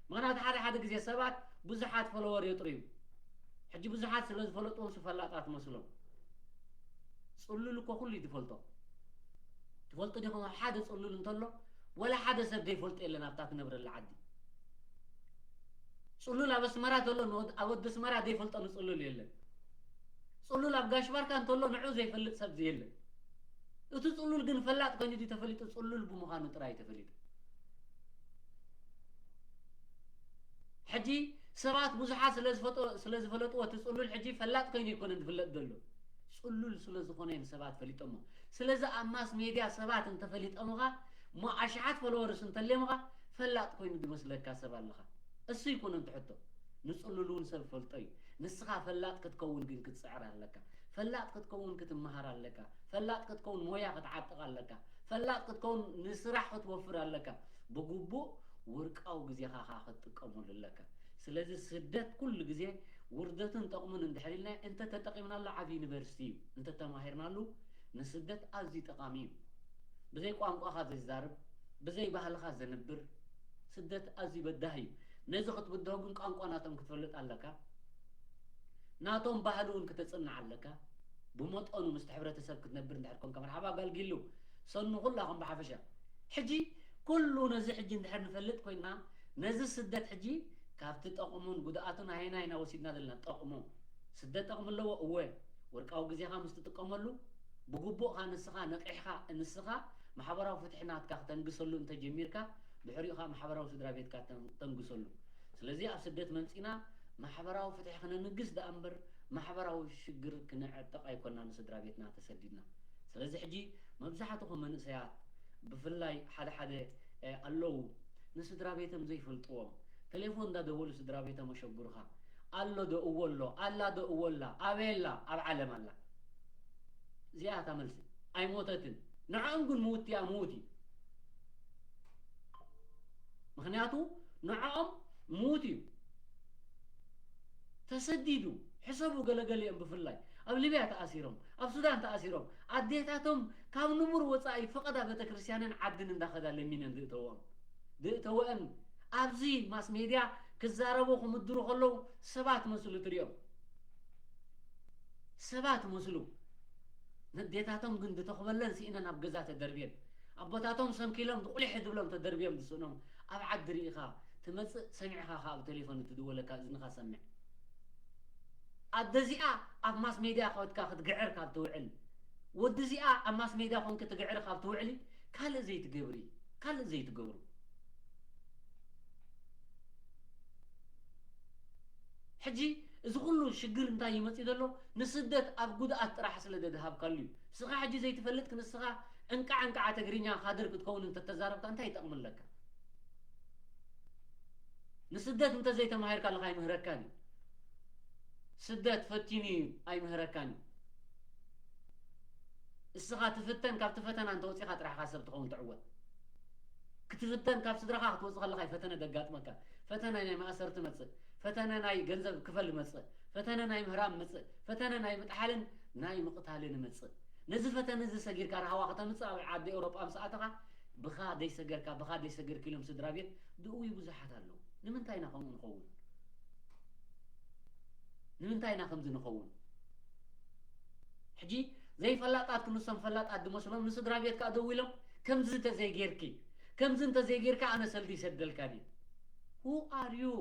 ምኽንያቱ ሓደ ሓደ ግዜ ሰባት ብዙሓት ፎሎወር የጥርዩ። ሕጂ ብዙሓት ስለ ዝፈለጡ እሱ ፈላጣት መስሎም። ጽሉል እኮ ኩሉ እዩ ዝፈልጦ። ትፈልጡ ዲኹም? ሓደ ጽሉል እንተሎ፣ ወላ ሓደ ሰብ ዘይፈልጦ የለን ኣብታ ትነብረላ ዓዲ። ጽሉል ኣብ ኣስመራ ተሎ፣ ንወድ-፣ ኣብ ወዲ ኣስመራ ዘይፈልጦ ንጽሉል የለን። ጽሉል ኣብ ጋሽ ባርካ እንተሎ፣ ንዑ ዘይፈልጥ ሰብ የለን። እቲ ጽሉል ግን ፈላጥ ኮይኑ ድዩ ተፈሊጡ? ጽሉል ብምዃኑ ጥራይ ተፈሊጡ። ሕጂ ሰባት ብዙሓት ስለ ዝፈጦ-፣ ስለ ዝፈለጥዎ እቲ ጽሉል ሕጂ ፈላጥ ኮይኑ ኣይኮነን ዝፍለጥ ዘሎ። ጽሉል ስለ ዝኾነ እዮም ሰባት ፈሊጦሞ። ስለዚ ኣብ ማስ ሜድያ ሰባት እንተፈሊጦምኻ፣ እሞ ኣሽሓት ፎሎወርስ እንተልዮምኻ፣ ፈላጥ ኮይኑ ዝመስለካ ሰብ ኣለኻ። እሱ ኣይኮነን እቲ ሕቶ። ንጽሉል እውን ሰብ ፈልጦ እዩ። ንስኻ ፈላጥ ክትከውን ግን ክትጽዕር ኣለካ። ፈላጥ ክትከውን ክትመሃር ኣለካ። ፈላጥ ክትከውን ሞያ ክትዓጥቕ ኣለካ። ፈላጥ ክትከውን ንስራሕ ክትወፍር ኣለካ። ብግቡእ ወርቃዊ ግዜኻ ኸዓ ክትጥቀመሉ ኣለካ። ስለዚ ስደት ኩሉ ግዜ ውርደትን ጠቕሙን እንድሕር ኢልና እንተተጠቒምናሉ ዓቢ ዩኒቨርሲቲ እዩ። እንተተማሂርናሉ ንስደት ኣዝዩ ጠቓሚ እዩ። ብዘይ ቋንቋኻ ዘይዛረብ፣ ብዘይ ባህልኻ ዘንብር ስደት ኣዝዩ በዳሂ እዩ። ነዚ ክትብድሆ ግን ቋንቋ ናቶም ክትፈልጥ ኣለካ። ናቶም ባህሊ እውን ክተጽንዕ ኣለካ። ብመጠኑ ምስቲ ሕብረተሰብ ክትነብር እንድሕር ኮንካ፣ መርሓባ ኣጋልጊሉ ሰኑ ኩላኹም ብሓፈሻ። ሕጂ ኩሉ ነዚ ሕጂ እንድሕር ንፈልጥ ኮይንና፣ ነዚ ስደት ሕጂ ካብቲ ጠቕሙን ጉድኣቱን ኣየናይ ኢና ወሲድና ዘለና? ጠቕሙ። ስደት ጠቕሚ ኣለዎ፣ እወ። ወርቃዊ ግዜኻ ምስ ትጥቀመሉ፣ ብግቡእ ኸኣ ንስኻ ነቒሕካ፣ ንስኻ ማሕበራዊ ፍትሒ ናትካ ክተንግሰሉ እንተጀሚርካ፣ ድሕሪኡ ኸኣ ማሕበራዊ ስድራ ቤትካ ተን-፣ ተንግሰሉ። ስለዚ ኣብ ስደት መምጺና ማሕበራዊ ፍትሒ ክነንግስ ደኣ እምበር፣ ማሕበራዊ ሽግር ክነዕጥቕ ኣይኮንና ንስድራ ቤትና ተሰዲድና። ስለዚ ሕጂ መብዛሕትኹም መንእሰያት፣ ብፍላይ ሓደ ሓደ፣ እ፣ ኣለዉ፣ ንስድራ ቤቶም ዘይፈልጥዎም፣ ቴሌፎን እንዳደወሉ ስድራ ቤቶም ኣሸጉርኻ። ኣሎ ዶ እወ ኣሎ፣ ኣላ ዶ እወ ኣላ፣ ኣበይ ኣላ? ኣብ ዓለም ኣላ። እዚኣ እታ መልሲ። ኣይሞተትን። ንዕኦም ግን ምውት እያ፣ ምውት እዩ። ምኽንያቱ ንዕኦም ምውት እዩ። ተሰዲዱ፣ ሕሰቡ፣ ገለገሊኦም ብፍላይ ኣብ ሊብያ ተኣሲሮም፣ ኣብ ሱዳን ተኣሲሮም፣ ኣዴታቶም ካብ ንቡር ወጻኢ ፈቐዳ ቤተክርስትያንን ዓድን እንዳኸዳ ለሚነን ዝእተወኦም፣ ዝእተወአን ኣብዚ ማስ ሜድያ ክዛረቡ ክምድሩ ከለዉ ሰባት መስሉ ትሪኦም። ሰባት መስሉ። ነዴታቶም ግን ዝተኽበለን ስኢነን ኣብ ገዛ ተደርብየን። ኣቦታቶም ሰንኪሎም ቁሊሕ ዝብሎም ተደርብዮም ዝስእኖም ኣብ ዓዲ ርኢኻ ትመጽእ፣ ሰሚዕኻ ከኣ ኣብ ቴሌፎን እትድወለካ እዝንኻ ሰምዕ። ኣደዚኣ ኣብ ማስ ሜድያ ከወትካ ክትግዕር ካብ ትውዕል፣ ወድዚኣ ኣብ ማስ ሜድያ ኮንክ ትግዕር ካብ ትውዕሊ ካልእ ዘይትገብሪ፣ ካልእ ዘይትገብሩ። ሕጂ እዚ ኩሉ ሽግር እንታይ እዩ መጺኡ ዘሎ? ንስደት ኣብ ጉድኣት ጥራሕ ስለ ደድሃብካሉ እዩ። ንስኻ ሕጂ ዘይትፈልጥ ክንስኻ ዕንቃዕ ዕንቃዓ ትግርኛ ካድር ክትከውን እንተተዛረብካ እንታይ ይጠቕመለካ? ንስደት እንተዘይተማሂርካ ኣለኻ ኣይምህረካን እዩ። ስደት ፈቲኑ እዩ ኣይምህረካን እዩ። እስኻ ትፍተን፣ ካብቲ ፈተና እንተወጺኻ ጥራሕኻ ሰብ ትኸውን ትዕወት። ክትፍተን ካብ ስድራኻ ክትወጽእ ከለኻ እዩ ፈተነ ደጋጥመካ። ፈተነ ናይ ማእሰርቲ መጽእ፣ ፈተነ ናይ ገንዘብ ክፈል መጽእ፣ ፈተነ ናይ ምህራም መጽእ፣ ፈተነ ናይ ምጥሓልን ናይ ምቕታልን መጽእ። ነዚ ፈተነ እዚ ሰጊርካ ራህዋ ከተምጽእ ኣብ ዓዲ ኤውሮጳ ምስ ኣተኻ ብኻ ደይሰገርካ፣ ብኻ ደይሰገርኪ ኢሎም ስድራ ቤት ድእውዩ ብዙሓት ኣለዉ። ንምንታይ ኢና ከምኡ ንኸውን? ንምንታይ ኢና ከምዚ ንኸውን? ሕጂ ዘይፈላጣት ክንሶም ፈላጣት ዝመስሎም ንስድራ ቤት ከኣ ደው ኢሎም ከምዚ እንተዘይጌርኪ፣ ከምዚ እንተዘይጌርካ ኣነ ሰልዲ ይሰደልካ ድየ? Who are you?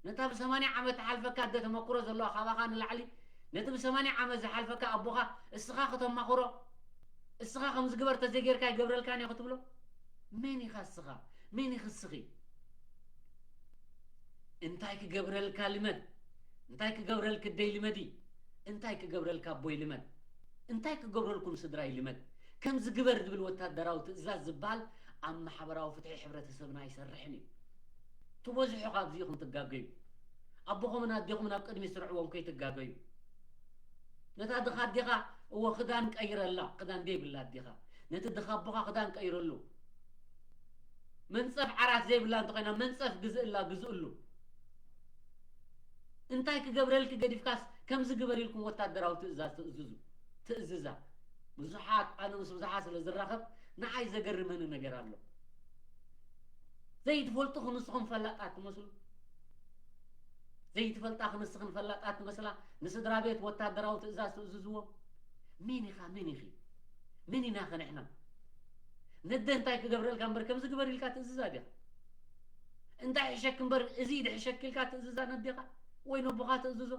ነታ ብሰማንያ ዓመት ትሓልፈካ ኣደ ተመክሮ ዘለዋ ካባኻ ንላዕሊ፣ ነቲ ብሰማንያ ዓመት ዝሓልፈካ ኣቦኻ እስኻ ከተማኽሮ፣ እስኻ ከምዚ ግበር ተዘይጌርካ ይገብረልካን እየ ክትብሎ? መን ኢኻ እስኻ? መን ኢኺ እስኺ? እንታይ ክገብረልካ ልመድ፣ እንታይ ክገብረልኪ ኣደይ ልመዲ፣ እንታይ ክገብረልካ ኣቦይ ልመድ፣ እንታይ ክገብረልኩም ስድራይ ልመድ፣ ከምዚ ግበር ዝብል ወታደራዊ ትእዛዝ ዝበሃል ኣብ ማሕበራዊ ፍትሒ ሕብረተሰብና ኣይሰርሕን እዩ። ትበዝሑ ካብዚ ኢኹም ትጋገዩ። ኣቦኹምን ኣዴኹምን ኣብ ቅድሚት ስርዕዎም ከይትጋገዩ። ነታ ድኻ ኣዴኻ እወ ክዳን ቀይረላ፣ ክዳን ዘይብላ ኣዴኻ። ነቲ ድኻ ኣቦኻ ክዳን ቀይረሉ። መንጸፍ ዓራት ዘይብላ እንተኾይና መንጸፍ ግዝእላ፣ ግዝእሉ። እንታይ ክገብረልኪ ገዲፍካስ ከምዚ ግበር ኢልኩም ወታደራዊ ትእዛዝ ትእዝዙ፣ ትእዝዛ። ብዙሓት፣ ኣነ ምስ ብዙሓት ስለ ዝራኸብ ንዓይ ዘገርመኒ ነገር ኣሎ። ዘይትፈልጡ ክንስኹም ፈላጣት ትመስሉ። ዘይትፈልጣ ክንስኽን ፈላጣት ትመስላ። ንስድራ ቤት ወታደራዊ ትእዛዝ ትእዝዝዎም። መን ኢኻ? መን ኢኺ? መን ኢና ኸ ንሕና? ነደ እንታይ ክገብረልካ እምበር ከምዚ ግበር ኢልካ ትእዝዛ ዲኻ? እንታይ ሕሸክ እምበር እዚ ድሕሸክ ኢልካ ትእዝዛ ነዴኻ ወይ ነቦኻ ትእዝዞ?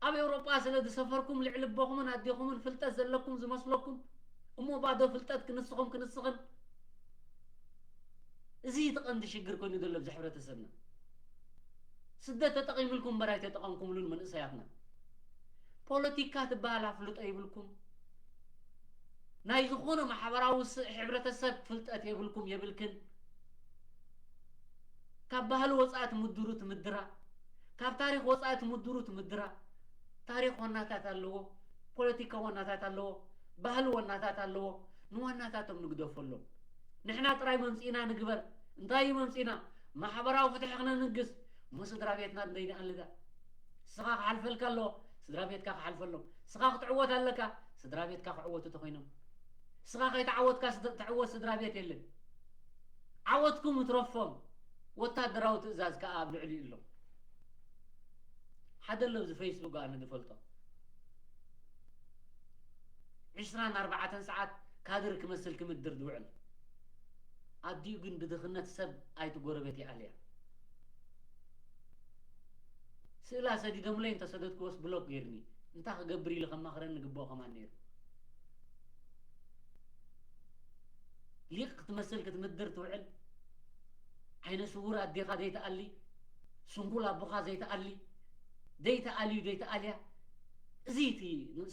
ኣብ ኤውሮጳ ስለ ዝሰፈርኩም ልዕሊ ኣቦኹምን ኣዴኹምን ፍልጠት ዘለኩም ዝመስለኩም እሞ ባዶ ፍልጠት ክንስኹም ክንስኽን። እዚ እቲ ቀንዲ ሽግር ኮይኑ ዘሎ ኣብዚ ሕብረተሰብና። ስደት ተጠቒምልኩም እምበር ኣይተጠቐምኩምሉን መንእሰያትና። ፖለቲካ ትበሃል ኣፍልጦ ይብልኩም። ናይ ዝኾነ ማሕበራዊ ስ-፣ ሕብረተሰብ ፍልጠት የብልኩም፣ የብልክን። ካብ ባህሊ ወጻኢ ትምድሩ ትምድራ፣ ካብ ታሪኽ ወጻኢ ትምድሩ ትምድራ። ታሪኽ ዋናታት ኣለዎ፣ ፖለቲካ ዋናታት ኣለዎ፣ ባህሊ ዋናታት ኣለዎ። ንዋናታቶም ንግደፈሎም። ንሕና ጥራይ መምጺእና ንግበር። እንታይ እዩ መምጺእና? ማሕበራዊ ፍትሒ ክነንግስ፣ እሞ ስድራ ቤትና እንደይንኣልዳ። ንስኻ ክሓልፈልካ ኣለዎ፣ ስድራ ቤትካ ክሓልፈሎም። ንስኻ ክትዕወት ኣለካ፣ ስድራ ቤትካ ክዕወቱ ተኾይኖም። ንስኻ ከይተዓወትካ ስድ-፣ ትዕወት ስድራ ቤት የለን። ዓወትኩም እትረፎም፣ ወታደራዊ ትእዛዝ ከኣ ኣብ ልዕሊኡ ኣሎ። ሓደ ኣሎ ኣብዚ ፌስቡክ ኣነ ዝፈልጦ። ዕስራን ኣርባዕተን ሰዓት ካድር ክመስል ክምድር ዝውዕል። ኣዲኡ ግን ብድኽነት ሰብ ኣይትጎረበት ይኣልያ። ስእላ ሰዲዶምለይ እንተሰደድክዎስ ብሎክ ገይርኒ። እንታይ ክገብር ኢሉ ከማኽረኒ ግብኦ ከማን ነይሩ። ሊቕ ክትመስል ክትምድር ትውዕል። ዓይነ ስውር ኣዴኻ ዘይትኣሊ፣ ስንኩል ኣቦኻ ዘይትኣሊ፣ ዘይትኣልዩ ዘይትኣልያ። እዚ እቲ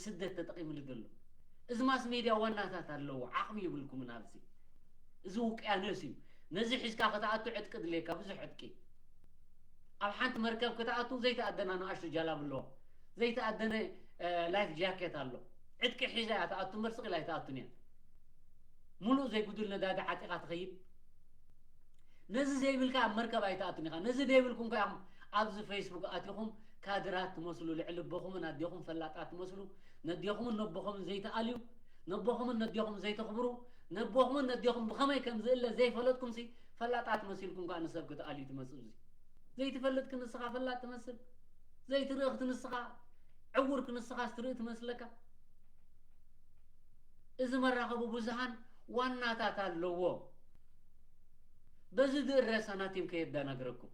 ስደት ተጠቒምሉ ዘሎ። እዚ ማስ ሜድያ ዋናታት ኣለዎ፣ ዓቕሚ የብልኩምን ኣብዚ። እዚ ውቅያኖስ እዩ። ነዚ ሒዝካ ክትኣቱ ዕጥቂ ድልየካ፣ ብዙሕ ዕጥቂ። ኣብ ሓንቲ መርከብ ክትኣቱ ዘይተኣደና ንኣሽቱ ጃላብ ኣለዎ። ዘይተኣደነ፣ እ፣ ላይፍ ጃኬት ኣሎ። ዕጥቂ ሒዛ እያ ትኣቱ እምበር ስቕ ኢላ ኣይትኣቱን እያ። ሙሉእ ዘይጉድል ነዳዲ ዓጢቓ ትኸይድ። ነዚ ዘይብልካ ኣብ መርከብ ኣይትኣቱን ኢኻ። ነዚ ዘይብልኩም ከኣ ኣብዚ ፌስቡክ ኣቲኹም ካድራት ትመስሉ፣ ልዕሊ ኣቦኹምን ኣዴኹም ፈላጣት ትመስሉ፣ ነዴኹምን ነቦኹምን ዘይትኣልዩ፣ ነቦኹምን ነዴኹም ዘይተኽብሩ፣ ነቦኹምን ነዴኹም ብኸመይ ከም ዝእለ ዘይፈለጥኩምሲ ፈላጣት መሲልኩም ከኣ ንሰብ ክትኣልዩ ትመጽኡ። እዚ ዘይትፈልጥ ክንስኻ ፈላጥ ትመስል፣ ዘይትርኢ ክትንስኻ ዕውር ክንስኻስ ትርኢ ትመስለካ። እዚ መራኸቢ ብዙሃን ዋናታት ኣለዎ። በዚ ዝእረሰ ናቲም ከየዳናግረኩም።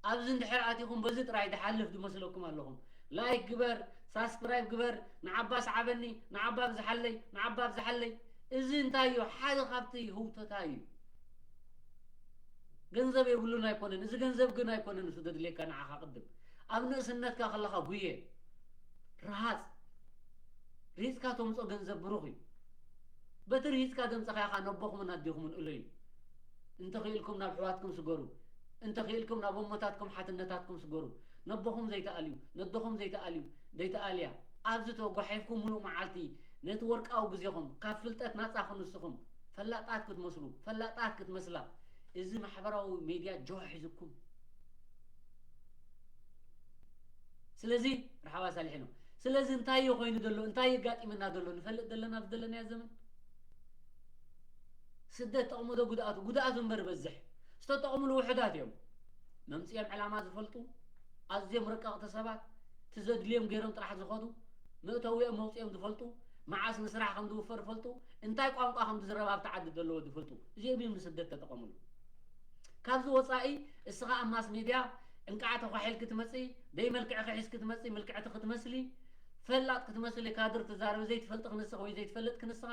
ኣብዚ እንድሕር ኣቲኹም በዚ ጥራይ ድሓልፍ ድመስለኩም ኣለኹም። ላይክ ግበር፣ ሳብስክራይብ ግበር፣ ንዓባ ስዓበኒ፣ ንዓባ ብዝሓለይ፣ ንዓባ ብዝሓለይ። እዚ እንታይ እዩ? ሓደ ካብቲ ህውተታ እዩ። ገንዘብ የብሉን ኣይኮነን። እዚ ገንዘብ ግን ኣይኮነን እሱ ዘድልየካ ንዓኻ ቅድም። ኣብ ንእስነትካ ከለኻ ጉየ፣ ረሃጽ፣ ሪጽካ ተምጾ ገንዘብ ብሩኽ እዩ። በቲ ሪጽካ ዘምጸኻያ ኸኣ ነቦኹምን ኣዴኹምን እለዩ። እንተኽኢልኩም ናብ ኣሕዋትኩም ስገሩ። እንተኽኢልኩም ናብ እሞታትኩም ሓትነታትኩም ስገሩ። ነቦኹም ዘይትኣልዩ፣ ነዶኹም ዘይትኣልዩ፣ ዘይትኣልያ። ኣብዚ ተጓሒፍኩም ምሉእ መዓልቲ ነቲ ወርቃዊ ግዜኹም ካብ ፍልጠት ናጻ ክንስኹም ፈላጣት ክትመስሉ፣ ፈላጣት ክትመስላ፣ እዚ ማሕበራዊ ሜድያ ጆዋ ሒዙኩም። ስለዚ ርሓባ ሳሊሒ ነው። ስለዚ እንታይ እዩ ኮይኑ ዘሎ? እንታይ የጋጢመና ዘሎ? ንፈልጥ ዘለና ኣብዚ ዘለናዮ ዘመን ስደት ጠቕሙ ዶ ጉድኣቱ? ጉድኣቱ እምበር በዝሕ። ዝተጠቕሙሉ ውሑዳት እዮም። መምጽኦም ዕላማ ዝፈልጡ፣ ኣዝዮም ረቀቕቲ ሰባት፣ እቲ ዘድልዮም ገይሮም ጥራሕ ዝኸዱ፣ መእተዊኦም መውጽኦም ዝፈልጡ፣ መዓስ ንስራሕ ከም ዝውፈር ዝፈልጡ፣ እንታይ ቋንቋ ከም ዝዝረብ ኣብቲ ዓዲ ዘለዎ ዝፈልጡ፣ እዚኦም እዮም ንስደት ተጠቐሙሉ። ካብዚ ወጻኢ እስኻ ኣብ ማስ ሜድያ እንቃዕ ተኳሒል ክትመጺ፣ ደይ መልክዕኺ ሒዝ ክትመጺ፣ ምልክዕቲ ክትመስሊ፣ ፈላጥ ክትመስሊ፣ ካድር ትዛረቢ፣ ዘይትፈልጥ ክንስኻ ወይ ዘይትፈልጥ ክንስኻ፣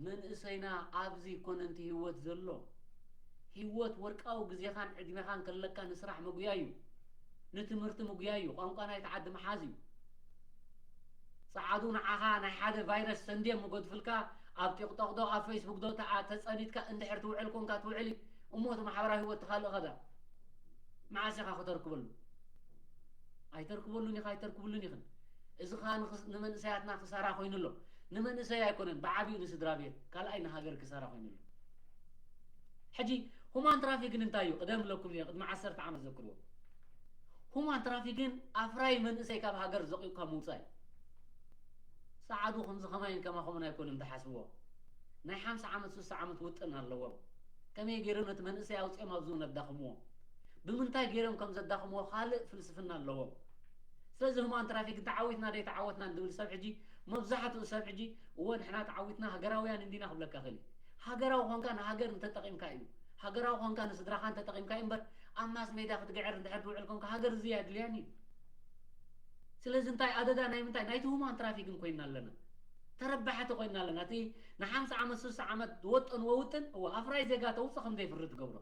መንእሰይና ኣብዚ ኮነ እንቲ ህይወት ዘሎ። ህይወት ወርቃዊ ግዜኻን ዕድሜኻን ከለካ ንስራሕ ምጉያይ እዩ። ንትምህርቲ ምጉያይ እዩ። ቋንቋ ናይቲ ዓዲ ምሓዝ እዩ። ጸዓዱ ንዓኻ ናይ ሓደ ቫይረስ ሰንድዮም ምጎድፍልካ ኣብ ቲክቶክ ዶ ኣብ ፌስቡክ ዶ ተዓ-፣ ተጸኒትካ እንድሕር ትውዕል ኮንካ ትውዕል እዩ። እሞ እቲ ማሕበራዊ ህይወት ትኻልእ ኸዳ መዓስ ኢኻ ከተርክበሉ? ኣይተርክበሉን ኢኻ፣ ኣይተርክብሉን ኢኽን። እዚ ኸኣ ንኽስ-፣ ንመንእሰያትና ክሳራ ኮይኑ ኣሎ። ንመንእሰይ ኣይኮነን፣ ብዓቢኡ ንስድራ ቤት፣ ካልኣይ ንሃገር ክሳራ ኮይኑ ኣሎ። ሕጂ ሁማን ትራፊክን እንታይ እዩ? ቅደም ብለኩም እየ፣ ቅድሚ ዓሰርተ ዓመት ዘክርዎ። ሁማን ትራፊክን ኣፍራይ መንእሰይ ካብ ሃገር ዘቂቕካ ምውጻእ እዩ። ጸዓዱ ከምዚ ከማይን ከማኹምን ኣይኮኑን ዝሓስብዎ። ናይ ሓምሳ ዓመት፣ ስሳ ዓመት ውጥን ኣለዎም። ከመይ ገይሮም ነቲ መንእሰይ ኣውጺኦም ኣብዝኡ ነዳኽምዎ? ብምንታይ ገይሮም ከም ዘዳኽምዎ ካልእ ፍልስፍና ኣለዎም። ስለዚ ሁማን ትራፊክ ተዓዊትና ደይ ተዓወትና እንድብል ሰብ ሕጂ፣ መብዛሕትኡ ሰብ ሕጂ፣ እወ ንሕና ተዓዊትና ሃገራውያን እንዲና ክብለካ ክእል እዩ። ሃገራዊ ኾንካ ንሃገር እንተጠቒምካ እዩ። ሃገራዊ ኾንካ ንስድራኻ እንተጠቒምካ እዩ እምበር፣ ኣብ ማስ ሜድያ ክትግዕር እንድሕር ትውዕል ኮንካ ሃገር እዚ ኣየድልያን እዩ። ስለዚ እንታይ ኣደዳ ናይ ምንታይ? ናይቲ ሁማን ትራፊክን ኮይንና ኣለና። ተረባሕቲ ኮይንና ኣለና። እቲ ንሓምሳ ዓመት፣ ስሳ ዓመት ዝወጠንዎ ውጥን፣ እወ፣ ኣፍራይ ዜጋ ተውፅእ ከም ዘይፍሪ ትገብሮ።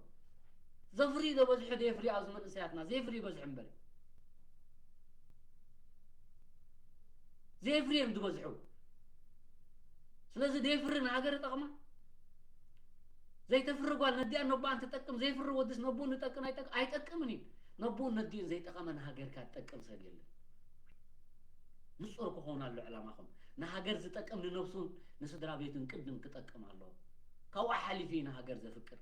ዘፍሪ ዶ በዝሑ? ዘይፍሪ ኣብዚ መንእሰያትና፣ ዘይፍሪ በዝሑ እምበር። ዘይፍሪ እዮም ዝበዝሑ። ስለዚ ዘይፍሪ ንሃገር ይጠቕማ? ዘይተፍሪ ጓል ነዲኣ ነቦኣን ትጠቅም፣ ዘይፍሪ ወድስ ነቦኡ ንጠቅም ኣይጠቅ-፣ ኣይጠቅምን እዩ። ነቦኡን ነዲኡን ዘይጠቐመ ንሃገርካ ትጠቅም ሰብ የለን። ንጹር ክኸውን ኣሎ ዕላማኹም። ንሃገር ዝጠቅም ንነብሱን ንስድራ ቤቱን ቅድም ክጠቅም ኣለዎ። ካብኡ ሓሊፉ እዩ ንሃገር ዘፍቅር።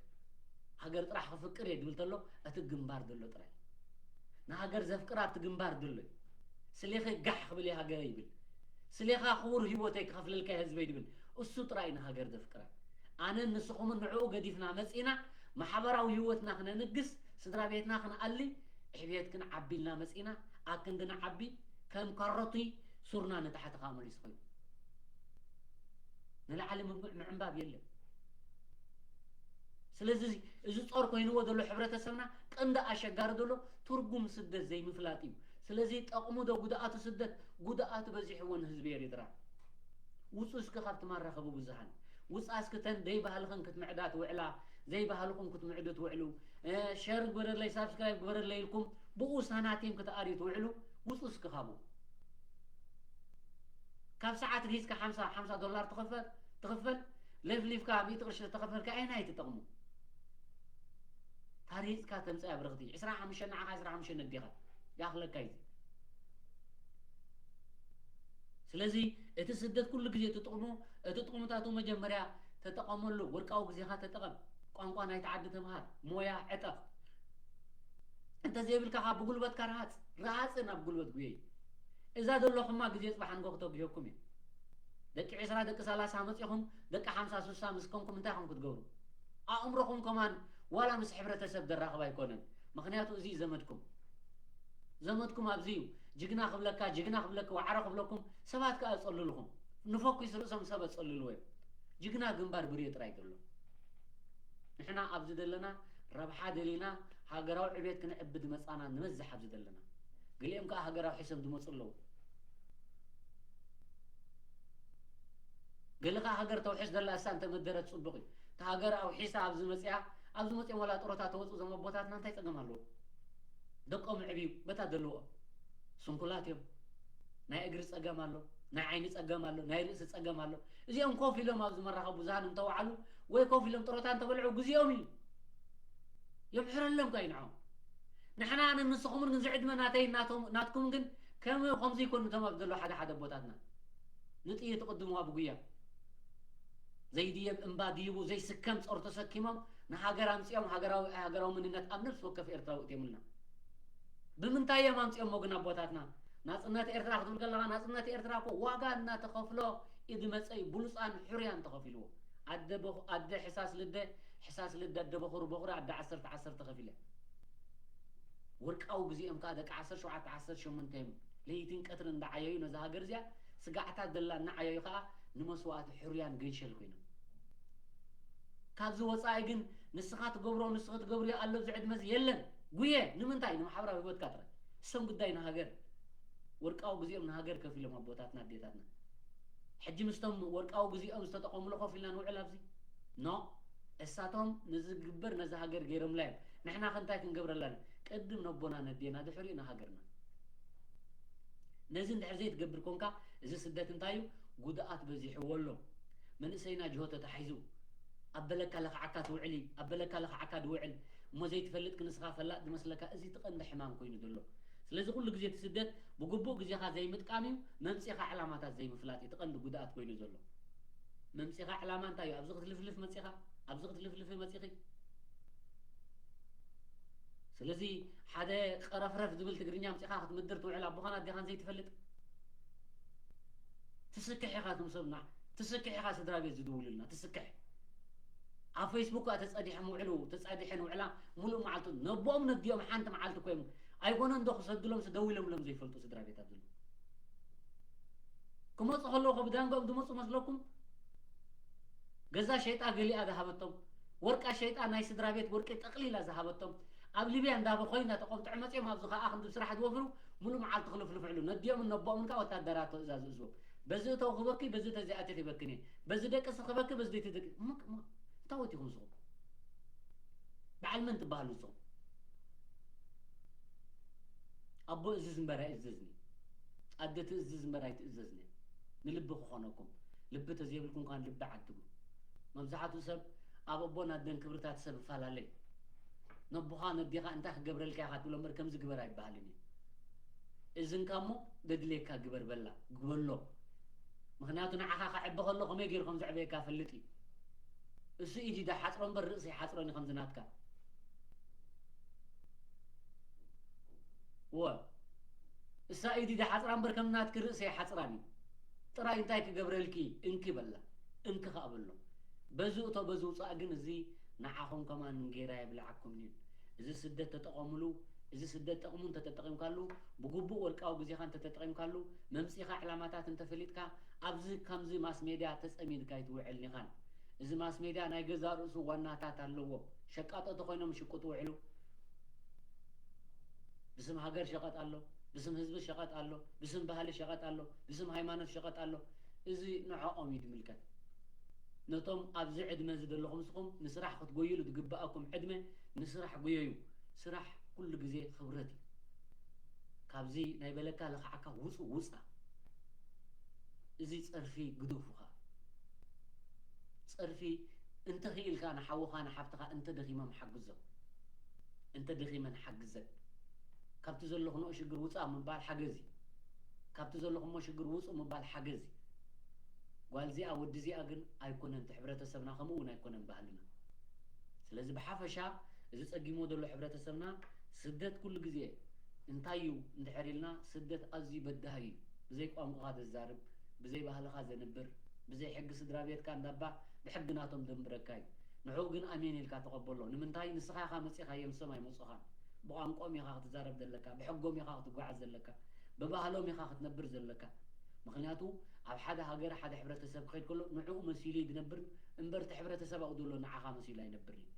ሃገር ጥራሕ ክፍቅር እየ ድብል ተሎ፣ እቲ ግንባር ዘሎ ጥራይ። ንሃገር ዘፍቅር ኣብቲ ግንባር ዘሎ እዩ። ስሌኺ ጋሕ ክብል እየ ሃገረይ ይብል። ስሌኻ ክቡር ህይወተይ ክኸፍለልካ እየ ህዝበይ ድብል። እሱ ጥራይ እዩ ንሃገር ዘፍቅራ። ኣነን ንስኹምን ንዕኡ ገዲፍና መጺና፣ ማሕበራዊ ህይወትና ክነንግስ፣ ስድራ ቤትና ክንኣሊ፣ ዕብየት ክንዓቢ ኢልና መጺና፣ ኣብ ክንዲ ንዓቢ፣ ከም ካሮቲ ሱርና ንታሕቲ ከኣ መሊሱ ኮይኑ። ንላዕሊ ምምዕ-፣ ምዕንባብ የለን። ስለዚ እዚ ጾር ኮይንዎ ዘሎ ሕብረተሰብና ቀንዲ ኣሸጋሪ ዘሎ ትርጉም ስደት ዘይምፍላጥ እዩ። ስለዚ ጠቕሙ ዶ ጉድኣቱ ስደት? ጉድኣቱ በዚሕዎ ንህዝቢ ኤርትራ። ውጹ እስኪ ካብቲ መራኸቢ ብዙሃን። ውጻ እስኪ ተን ደይ ባህልኽን ክትምዕዳ ትውዕላ፣ ዘይባህልኹም ክትምዕዱ ትውዕሉ። እ፣ ሸር ግበረለይ፣ ሳብስክራይብ ግበረለይ ኢልኩም ብኡ ሳናቲም ክትኣርዩ ትውዕሉ። ውጹ እስኪ ካብኡ። ካብ ሰዓት ሒዝካ ሓምሳ፣ ሓምሳ ዶላር ትኸፈል፣ ትኽፈል፣ ለፍሊፍካ ሚእቲ ቅርሺ ተኸፈልካ፣ ኣየናይ ትጠቕሙ? ታሪጽካ ተምጽእ ኣብ ረኽቲ፣ ዕስራ ሓሙሽተ ንዓኻ፣ ዕስራ ሓሙሽተ ነዲኻ፣ ይኣኽለካ እዩ። ስለዚ እቲ ስደት ኩሉ ግዜ ትጥቕሙ፣ እቲ ጥቕምታቱ መጀመርያ ተጠቐመሉ፣ ወርቃዊ ግዜኻ ተጠቐም። ቋንቋ ናይቲ ዓዲ ተምሃር፣ ሞያ ዕጠቕ። እንተዘይብልካ ካብ ብጉልበትካ ረሃፅ፣ ረሃፅ ናብ ጉልበት ጉየይ። እዛ ዘለኹማ ግዜ ፅባሕ ንጎ ክተጉየኩም እዩ። ደቂ ዕስራ ደቂ ሰላሳ መፂኹም ደቂ ሓምሳ ሱሳ ምስ ኮንኩም እንታይ ኹም ክትገብሩ? ኣእምሮኹም ከማን ዋላ ምስ ሕብረተሰብ ደራኸብ ኣይኮነን። ምኽንያቱ እዚ እዩ ዘመድኩም። ዘመድኩም ኣብዚ እዩ። ጅግና ክብለካ፣ ጅግና ክብለኪ፣ ዋዕሮ ክብለኩም ሰባት ከኣ ዝጸልልኹም። ንፈኲስ ርእሶም ሰብ ኣጸልልዎ እዮም። ጅግና ግንባር ብርዮ ጥራይ ዘሎ። ንሕና ኣብዚ ዘለና ረብሓ ደሊና ሃገራዊ ዕብየት ክንዕብድ መጻና ንበዝሕ ኣብዚ ዘለና። ገሊኦም ከኣ ሃገራዊ ሒሶም ዝመጹ ኣለዉ። ገለ ከኣ ሃገር ተውሕስ ዘላ እሳ እንተመደረት ጽቡቕ እዩ። እታ ሃገር ኣውሒሳ ኣብዚ መጽያ፣ ኣብዚ መጽዮም ዋላ ጥሮታ ተወጹ እዞም ኣቦታትና እንታይ ጸገም ኣለዎ? ደቆም ዕብዩ በታ ደልዎ። ስንኩላት እዮም። ናይ እግሪ ጸገም ኣሎ፣ ናይ ዓይኒ ጸገም ኣሎ፣ ናይ ርእሲ ጸገም ኣሎ። እዚኦም ኮፍ ኢሎም ኣብዚ መራኸቢ ብዙሃን እንተወዓሉ ወይ ኮፍ ኢሎም ጥሮታ እንተበልዑ ግዜኦም እዩ። የምሕረሎም ከኣ እዩ ንዕኦም። ንሕና ንንስኹምን ግን ዝዕድመ ናተይ ናቶም ናትኩም ግን ከም ከምዚ ይኮኑ እቶም ኣብ ዘሎ ሓደ ሓደ ኣቦታትና። ንጥይት ይቕድምዋ ብጉያ። ዘይድየብ እምባ ድይቡ ዘይስከም ጾር ተሰኪሞም ንሃገር ኣምጺኦም ሃገራዊ ሃገራዊ መንነት ኣብ ነፍሲ ወከፍ ኤርትራዊ እትዮምልና። ብምንታይ እዮም ኣምጺኦሞ ግን ኣቦታትና? ናጽነት ኤርትራ ክትብል ከለኻ ናጽነት ኤርትራ እኮ ዋጋ እናተኸፍሎ ኢድ መጸይ ብሉጻን ሕሩያን ተኸፊልዎ። ኣደ በኹ- ኣደ ሕሳስ ልደ ሕሳስ ልደ ኣደ በኹሪ በኹሪ ኣደ ዓሰርተ ዓሰርተ ከፊለ። ወርቃዊ ግዜኦም ከኣ ደቂ ዓሰርተ ሸውዓተ ዓሰርተ ሸሞንተ እዮም ለይትን ቀትርን እንዳዓየዩ ነዛ ሃገር እዚኣ ስጋዕታ ደላ እናዓየዩ ከኣ ንመስዋእቲ ሕሩያን ገንሸል ኮይኖም። ካብዚ ወጻኢ ግን ንስኻ ትገብሮ ንስኺ ትገብርዮ ኣሎ ኣብዚ ዕድመ እዚ የለን። ጉየ ንምንታይ ንማሕበራዊ ህይወትካ ጥራይ። እሶም ጉዳይ ንሃገር ወርቃዊ ግዜኦም ንሃገር ከፊሎም ኣቦታትና ኣዴታትና። ሕጂ ምስቶም ወርቃዊ ግዜኦም ዝተጠቐሙሉ ኮፍ ኢልና ንውዕል ኣብዚ ኖ እሳቶም ንዝግበር ነዚ ሃገር ገይሮምላ እዮም። ንሕና ከ እንታይ ክንገብረላ ኣለና? ቅድም ነቦና ነዴና ድሕሪኡ ንሃገርና። ነዚ እንድሕር ዘይትገብር ኮንካ እዚ ስደት እንታይ እዩ? ጉድኣት በዚሕዎ ኣሎ። መንእሰይና ጅሆ ተታሒዙ ኣብ በለካ ለኽዓካ ትውዕሊ ኣብ በለካ ለኽዓካ ድውዕል እሞ ዘይትፈልጥ ክንስኻ ፈላጥ ዝመስለካ እዚ ትቐንዲ ሕማም ኮይኑ ዘሎ። ስለዚ ኩሉ ግዜ እቲ ስደት ብግቡእ ግዜኻ ዘይምጥቃም እዩ። መምፂኻ ዕላማታት ዘይምፍላጥ እዩ ትቐንዲ ጉድኣት ኮይኑ ዘሎ። መምፂኻ ዕላማ እንታይ እዩ? ኣብዚ ክትልፍልፍ መፂኻ ኣብዚ ክትልፍልፍ መፂኺ። ስለዚ ሓደ ቀረፍረፍ ዝብል ትግርኛ ኣምፂኻ ክትምድር ትውዕል ኣቦኻን ኣዴኻን ዘይትፈልጥ ትስክሕ ኢኻ። ትምሰብና ትስክሕ ኢኻ። ስድራ ቤት ዝድውሉልና ትስክሕ ኣብ ፌስቡክ ከኣ ተጸዲሐ ምውዕሉ ተጸዲሐ ንውዕላ ሙሉእ መዓልቱ ነቦኦም ነዲኦም ሓንቲ መዓልቲ ኮይም ኣይኮነን ዶ ክሰድሎም ስደዊሎምሎም ዘይፈልጡ ስድራ ቤት ኣብዝሉ ክመፁ ከለዉ ከብዳንጎም ዝመፁ መስለኩም? ገዛ ሸይጣ ገሊኣ ዝሃበቶም ወርቃ ሸይጣ ናይ ስድራ ቤት ወርቂ ጠቕሊላ ዝሃበቶም ኣብ ሊብያ እንዳበ ኮይና ተቆምጥዑ መፅኦም ኣብዚ ከዓ ክንዲ ስራሕ ዝወፍሩ ሙሉ መዓልቲ ክልፍልፍዕሉ ነዲኦምን ነቦኦምን ከዓ ወታደራት ትእዛዝ እዝቦም በዚ እተው ክበኪ በዚ ተዚኣቲ ክበክን እየ በዚ ደቅሲ ክበኪ በዚ ደይትደቂ እንታይ ወቲኹም ንስኹም በዓል መን ትበሃሉ ንስኹም ኣቦ እዝዝ እምበር ኣይእዘዝን እዩ ኣደ ትእዝዝ እምበር ኣይትእዘዝን እያ ንልቢ ክኾነኩም ልቢ ተዘይብልኩም ከኣ ልቢ ዓድጉ መብዛሕትኡ ሰብ ኣብ ኣቦን ኣደን ክብርታት ሰብ ይፈላለ እዩ ነቦኻ ነዴኻ እንታይ ክገብረልካ ኢኻ ትብሎ እምበር ከምዚ ግበር ኣይበሃልን እዩ እዝንካ እሞ ደድልየካ ግበር በላ ግበሎ ምኽንያቱ ንዓኻ ከዕቢ ከሎ ከመይ ገይሩ ከም ዘዕበየካ ፈልጥ እዩ እሱ ኢድ ይሓፅሮ እምበር ርእሲ ኣይሓፅሮን እዩ ከምዚ ናትካ እወ እሳ ኢድ ይሓፅራ እምበር ከም ናትኪ ርእሲ ኣይሓፅራን እዩ ጥራይ እንታይ ክገብረልኪ እንኪ በላ እንኪ ከዓ በሎ በዚ እቶ በዚ ውፃእ ግን እዚ ንዓኹም ከማን እንጌራ የብልዓኩምን እዩ እዚ ስደት ተጠቐሙሉ እዚ ስደት ጠቕሙ እንተተጠቒምካሉ ብግቡእ ወርቃዊ ግዜኻ እንተተጠቒምካሉ መምፂኻ ዕላማታት እንተፈሊጥካ ኣብዚ ከምዚ ማስ ሜድያ ተፀሚድካ ኣይትውዕልን ኢኻን እዚ ማስ ሜድያ ናይ ገዛእ ርእሱ ዋናታት ኣለዎ ሸቃጦ ተኾይኖም ይሽቅጡ ውዕሉ ብስም ሃገር ሸቐጥ ኣሎ፣ ብስም ህዝቢ ሸቐጥ ኣሎ፣ ብስም ባህሊ ሸቐጥ ኣሎ፣ ብስም ሃይማኖት ሸቐጥ ኣሎ። እዚ ንዕኦም እዩ ዝምልከት። ነቶም ኣብዚ ዕድመ እዚ ዘለኹም ንስኹም ንስራሕ ክትጎይሉ ዝግብኣኩም ዕድመ ንስራሕ ጉየዩ። ስራሕ ኩሉ ግዜ ክብረት እዩ። ካብዚ ናይ በለካ ለኽዓካ ውፁ ውፃ። እዚ ፀርፊ ግደፉ ኸዓ። ፀርፊ እንተኽኢልካ ንሓውኻ ንሓፍትኻ እንተደኺሞም ሓግዞም። እንተደኺመን ሓግዘን። ካብቲ ዘለኹንኦ ሽግር ውፃእ ምባል ሓገዝ እዩ። ካብቲ ዘለኹሞ ሽግር ውፁ ምባል ሓገዝ እዩ። ጓል እዚኣ ወዲ እዚኣ ግን ኣይኮነን እቲ ሕብረተሰብና ከምኡ እውን ኣይኮነን ባህልና። ስለዚ ብሓፈሻ እዚ ጸጊሞ ዘሎ ሕብረተሰብና ስደት ኩሉ ግዜ እንታይ እዩ እንድሕር ኢልና፣ ስደት ኣዝዩ በዳሂ እዩ። ብዘይ ቋንቋኻ ዘዛርብ፣ ብዘይ ባህልኻ ዘንብር፣ ብዘይ ሕጊ ስድራ ቤትካ እንዳባ ብሕጊ ናቶም ደንብረካ እዩ። ንዕኡ ግን ኣሜን ኢልካ ተቐበሎ። ንምንታይ? ንስኻ ኢኻ መጺኻዮም፣ ንሶም ኣይመጹኻን። ብቋንቋኦም ኢኻ ክትዛረብ ዘለካ፣ ብሕጎም ኢኻ ክትጓዓዝ ዘለካ፣ ብባህሎም ኢኻ ክትነብር ዘለካ። ምኽንያቱ ኣብ ሓደ ሃገር፣ ሓደ ሕብረተሰብ ክኸይድ ከሎ ንዕኡ መሲሉ እዩ ዝነብር እምበር፣ እቲ ሕብረተሰብ ኣብኡ ዘሎ ንዓኻ መሲሉ ኣይነብርን እዩ።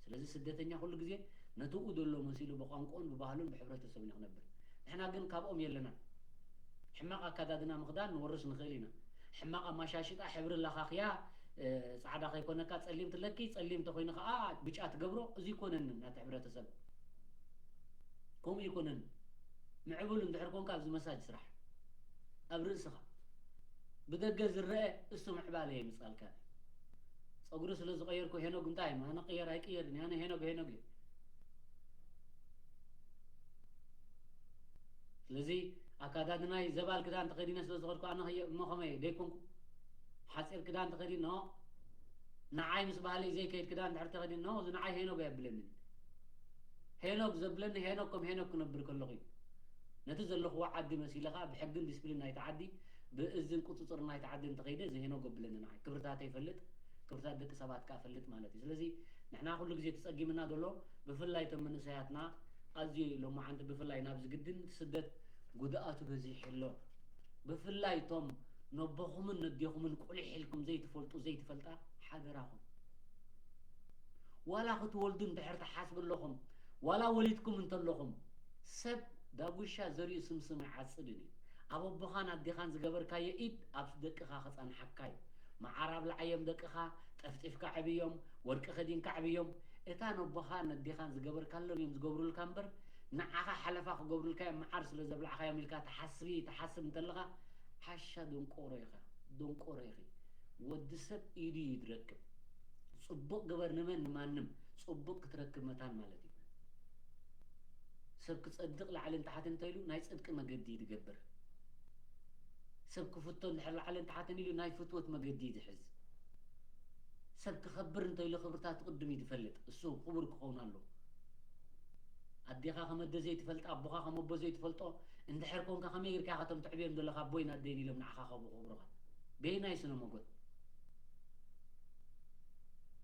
ስለዚ ስደተኛ ኩሉ ግዜ ነትኡ ዘሎ መሲሉ ብቋንቋኡን ብባህሉን ብሕብረተሰቡን እዩ ክነብር። ንሕና ግን ካብኦም የለናን። ሕማቕ ኣካዳድና ምኽዳን ንወርስ ንኽእል ኢና። ሕማቕ ኣማሻሽጣ ሕብሪ ለኻኽያ፣ እ፣ ጻዕዳ ከይኮነካ ጸሊም ትለኪ፣ ጸሊም ተኾይኑ ከኣ ብጫ ትገብሮ፣ እዚ ይኮነንን ናቲ ሕብረተሰብ። ከምኡ ይኮነን። ምዕቡል እንድሕር ኮንካ ኣብዚ መሳጅ ስራሕ። ኣብ ርእስኻ። ብደገ ዝረአ እሱ ምዕባለ የምጻልካ። ጸጉሪ ስለ ዝቐየርኩ ሄኖግ እንታይ እዩ? ኣነ ቅየር ኣይቅየርን፣ ኣነ ሄኖግ ሄኖግ እዩ። ስለዚ ኣካዳድናይ ዘባል ክዳን ተኸዲነ ስለ ዝኸድኩ ኣነ ኸየ-፣ እሞ ከመይ ደይኮንኩ? ሓጺር ክዳን ተኸዲነ፣ ንዓይ ምስ ባህለይ ዘይከይድ ክዳን እንድሕር ተኸዲነ፣ እዚ ንዓይ ሄኖግ ኣየብለንን። ሄኖግ ዘብለኒ ሄኖግ ከም ሄኖግ ክነብር ከለኹ እዩ። ነቲ ዘለኽዎ ዓዲ መሲለ ኸኣ ብሕግን ዲስፕሊን ናይቲ ዓዲ፣ ብእዝን ቁጽጽር ናይቲ ዓዲ እንተኸይደ፣ እዚ ሄኖግ ኣየብለኒ ንዓይ። ክብርታተይ ይፈልጥ፣ ክብርታት ደቂ ሰባት ከኣ እፈልጥ ማለት እዩ። ስለዚ ንሕና ኩሉ ግዜ ተጸጊምና ዘሎ፣ ብፍላይ እቶም መንእሰያትና ኣዝዩ ሎማዓንቲ ብፍላይ ናብዚ ግድን ስደት ጉድኣቱ በዚሑ ኣሎ። ብፍላይ እቶም ነቦኹምን ነዴኹምን ቁሊሕ ኢልኩም ዘይትፈልጡ ዘይትፈልጣ ሓደራኹም። ዋላ ክትወልዱ እንድሕር ትሓስቡ ኣለኹም፣ ዋላ ወሊድኩም እንተለኹም፣ ሰብ ዳጉሻ ዘሪኡ ስምስም ኣይዓጽድን እዩ። ኣብ ኣቦኻን ኣዴኻን ዝገበርካዮ ኢድ ኣብ ደቅኻ ክጸንሓካ እዩ። መዓር ኣብልዓዮም ደቅኻ፣ ጠፍጢፍካ ዕብዮም፣ ወርቂ ከዲንካ ዕብዮም። እታ ነቦኻን ነዴኻን ዝገበርካሎም እዮም ዝገብሩልካ እምበር፣ ንዓኻ ሓለፋ ክገብሩልካ እዮም፣ መዓር ስለ ዘብላዕካዮም ኢልካ ትሓስቢ፣ ትሓስብ እንተለኻ፣ ሓሻ ደንቆሮ ኢኻ፣ ደንቆሮ ኢኺ። ወዲ ሰብ ኢዱ እዩ ዝረክብ። ጽቡቕ ግበር ንመን? ንማንም። ጽቡቕ ክትረክብ መታን ማለት እዩ። ሰብ ክጸድቕ ላዕልን ታሕትን እንተኢሉ ናይ ጽድቂ መገዲ እዩ ዝገብር። ሰብ ክፍቶ እንድሕር ላዕልን ታሕትን ኢሉ ናይ ፍትወት መገዲ እዩ ዝሕዝ። ሰብ ክኸብር እንተኢሉ ክብርታቱ ቅድም እዩ ዝፈልጥ። እሱ ክቡር ክኸውን ኣለዎ። ኣዴኻ ከም ኣደ ዘይትፈልጣ፣ ኣቦኻ ከም ኣቦ ዘይትፈልጦ እንድሕር ኮንካ፣ ከመይ ጌርካ ኢኻ እቶም ትዕብዮም ዘለኻ ኣቦይን ኣደይን ኢሎም ንዓኻ ከብሩ ክብሩኻ? በየናይ ስነ መጎት?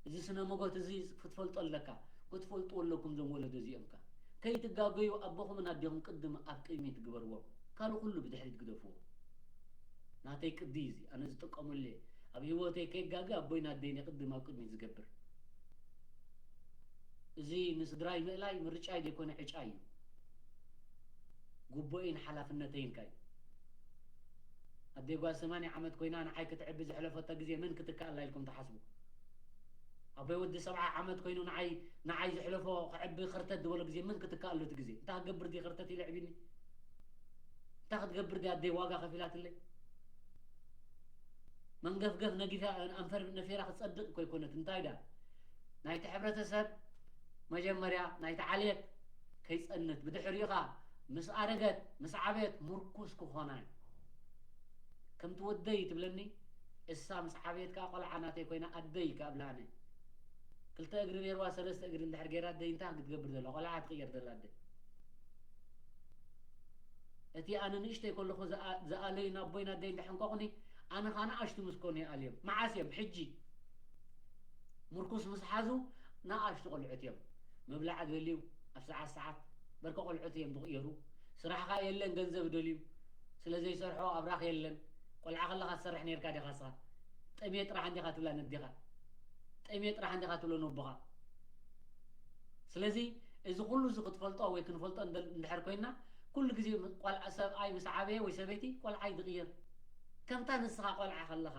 እዚ ስነ መጎት እዚ ክትፈልጦ ኣለካ። ክትፈልጥዎ ኣለኩም እዞም ወለዶ እዚኦም ከ። ከይትጋገዩ ኣቦኹምን ኣዴኹም ቅድም ኣብ ቅድሚት ግበርዎም። ካልእ ኩሉ ብድሕሪት ግደፍዎ። ናተይ ቅዲ እዩ እዚ፣ ኣነ ዝጥቀመሉ እየ። ኣብ ህይወተይ ከይጋገ ኣቦይን ኣደይን እየ ቅድም ኣብ ቅድሚት ዝገብር። እዚ ንስድራይ ምእላይ ምርጫይ ዘይኮነ ዕጫ እዩ። ግቡኤን ሓላፍነተይን ከ እዩ። ኣደይ ጓል ሰማንያ ዓመት ኮይና ንዓይ ክትዕቢ ዘሕለፈቶ ግዜ መን ክትክኣላ ኢልኩም ትሓስቡ? ኣቦይ ወዲ ሰብዓ ዓመት ኮይኑ ንዓይ፣ ንዓይ ዘሕለፎ ክዕቢ ክርተት ዝበሎ ግዜ መን ክትክኣሉ እቲ ግዜ? እንታይ ክገብር ድየ ክርተት ኢለ ኣዕቢኒ? እንታይ ክትገብር ድያ ኣደይ ዋጋ ከፊላትለይ? መንገፍገፍ ነጊፋ ኣንፈር ነፊራ ክጸድቕ እኮ ኣይኮነት። እንታይ ዳ? ናይቲ ሕብረተሰብ መጀመርያ ናይቲ ዓሌት ከይጸንት፣ ብድሕሪኡ ኸኣ ምስ ኣረገት፣ ምስ ዓበየት ምርኩስ ክኾና እዩ። ከምቲ ወደይ ትብለኒ፣ እሳ ምስ ዓበየት ከኣ ቆልዓ ናተይ ኮይና ኣደይ ከኣ እብላ ኣነ። ክልተ እግሪ ነይርዋ ሰለስተ እግሪ እንድሕር ገይራ ኣደይ እንታይ ክትገብር ዘላ? ቆልዓ ትቕየር ዘላ ኣደይ። እቲ ኣነ ንእሽተይ ከለኹ ዝኣ-፣ ዝኣለዩ ኣቦይን ኣደይን እንድሕር ኮኹኒ፣ ኣነ ኸኣ ንኣሽቱ ምስ ኮኑ ይኣልዮም። መዓስ እዮም? ሕጂ። ምርኩስ ምስ ሓዙ ንኣሽቱ ቆልዑት እዮም። ምብላዕ ደልዩ ኣብ ሰዓት ሰዓት በርካ ቆልዑት እዮም ዝቕየሩ። ስራሕ ኸኣ የለን፣ ገንዘብ ደልዩ። ስለ ዘይሰርሖ ኣብራኽ የለን። ቆልዓ ከለኻ ትሰርሕ ነይርካ ዲኻ ንስኻ? ጠምየ ጥራሕ እንዲኻ ትብላ ነዲኻ? ጠምየ ጥራሕ እንዲኻ ትብሎ ነቦኻ? ስለዚ እዚ ኩሉ እዚ ክትፈልጦ ወይ ክንፈልጦ እንደ-፣ እንድሕር ኮይንና፣ ኩሉ ግዜ ም-፣ ቆልዓ ሰብኣይ ምስ ዓበየ ወይ ሰበይቲ ቆልዓ እዩ ዝቕየር። ከምታ ንስኻ ቆልዓ ከለኻ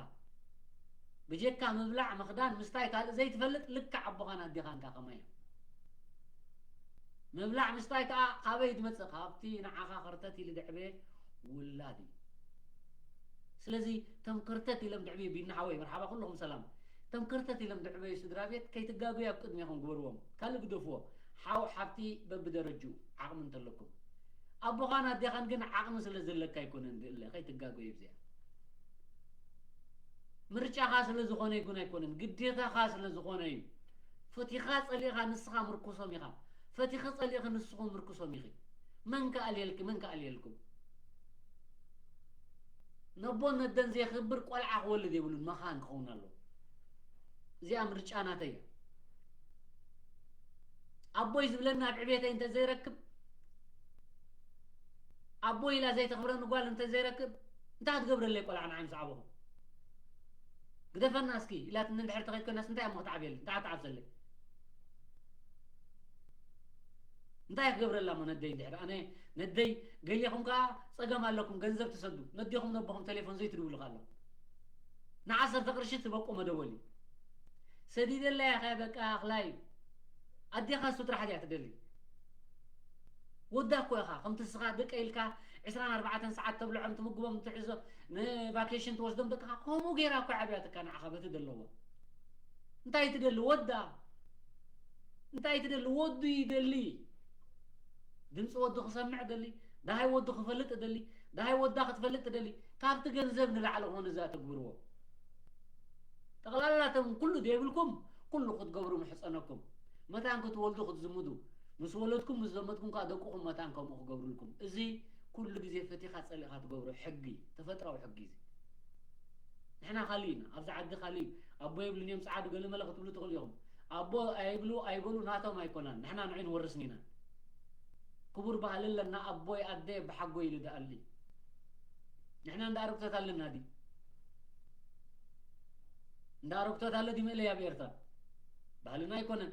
ብጀካ ምብላዕ፣ ምኽዳን፣ ምስታይ ካልእ ዘይትፈልጥ ልክዕ ኣቦኻን ኣዴኻን ከኣ ከማይ እዮም። ምብላዕ ምስታይ ከኣ ካበይ ትመጽእ? ካብቲ ንዓኻ ከርተት ኢሉ ዘዕበየ ውላድ እዩ። ስለዚ እቶም ከርተት ኢሎም ዝዕብዩ፣ ቢኒ ሓወይ መርሓባ ኩልኹም ሰላም። እቶም ከርተት ኢሎም ዝዕበዩ ስድራ ቤት ከይትጋገዩ ኣብ ቅድሜኹም ግበርዎም። ካልእ ግደፍዎ። ሓው ሓብቲ በብደረጅኡ ዓቕሚ እንተለኩም። ኣቦኻን ኣዴኻን ግን ዓቕሚ ስለ ዘለካ ኣይኮነን ዝእለ፣ ከይትጋገዩ ብዚኣ። ምርጫኻ ስለ ዝኾነ ይኩን ኣይኮነን፣ ግዴታኻ ስለ ዝኾነ እዩ። ፈቲኻ ጸሊእኻ ንስኻ ምርኩሶም ኢኻ። ፈቲኺ ጸሊእኺ ንስኹም ምርኩሶም ኢኺ። መን ከኣልየልኪ? መን ከኣልየልኩም? ነቦ ነደን ዘየኽብር ቆልዓ ክወልድ የብሉን፣ መኻን ክኸውን ኣለዎ። እዚኣ ምርጫ ናተይ እያ። ኣቦይ ዝብለኒ ኣብ ዕቤተይ እንተዘይረክብ፣ ኣቦይ ኢላ ዘይተኽብረኒ ጓል እንተዘይረክብ፣ እንታይ ክትገብረለይ ቆልዓ ንዓይ ምስ ዓበኹ? ግደፈና እስኪ ኢላትኒ እንድሕር ተኸይድ ኮይናስ እንታይ እሞ ክትዓብየለይ? እንታይ ክትዓብሰለይ? እንታይ ክገብረላ እሞ ነደይ? እንድሕር ኣነ ነደይ ገሊኹም ከኣ ጸገም ኣለኩም፣ ገንዘብ ትሰዱ፣ ነዲኹም ነቦኹም ቴሌፎን ዘይትድውሉ ከ ኣለኹም። ንዓሰርተ ቅርሺ ትበቁ መደወሊ። ሰዲደላ ኢኻ በቃ ኣኽላይ። ኣዴኻ እሱ ጥራሕ ድያ ትደሊ? ወዳ እኮ ኢኻ፣ ከምቲ እስኻ ደቀ ኢልካ ዕስራን ኣርባዕተን ሰዓት ተብልዖም፣ ትምግቦም፣ ትሕዞ፣ ንቫኬሽን ትወስዶም ደቅኻ፣ ከምኡ ገይራ እኮ ዓብያትካ ንዓኻ በቲ ደለዎ። እንታይ ትደሊ ወዳ? እንታይ ትደሊ? ወዱ ይደሊ። ድምፂ ወዱ ክሰምዕ ደሊ፣ ደሃይ ወዱ ክፈልጥ ደሊ፣ ደሃይ ወዳ ክትፈልጥ ደሊ። ካብቲ ገንዘብ ንላዕሊ ኾነ እዛ ተግብርዎ። ጠቕላላቶም ኩሉ ደይብልኩም፣ ኩሉ ክትገብሩ ምሕፀነኩም። መታን ክትወልዱ ክትዝምዱ፣ ምስ ወለድኩም፣ ምስ ዘመድኩም ከዓ ደቅኹም መታን ከምኡ ክገብሩልኩም። እዚ ኩሉ ግዜ ፈቲኻ ጸሊእኻ ትገብሮ ሕጊ፣ ተፈጥራዊ ሕጊ እዚ። ንሕና ካልእ ኢና፣ ኣብዚ ዓዲ ካልእ እዩ። ኣቦ የብሉን እዮም ጸዓዱ ገለ መለ ክትብሉ ትኽእሉ ኢኹም። ኣቦ ኣይብሉ ኣይበሉ ናቶም ኣይኮናን፣ ንሕና ንዑ ንወርስን ኢና። ክቡር ባህሊ ኣለና፣ ኣቦይ ኣደ ብሓጎይ ኢሉ ደኣሊ። ንሕና እንዳ ኣረግቶት ኣለና ድዩ? እንዳ ኣረግቶት ኣሎ ድዩ መእለይ ኣብ ኤርትራ? ባህልና ኣይኮነን።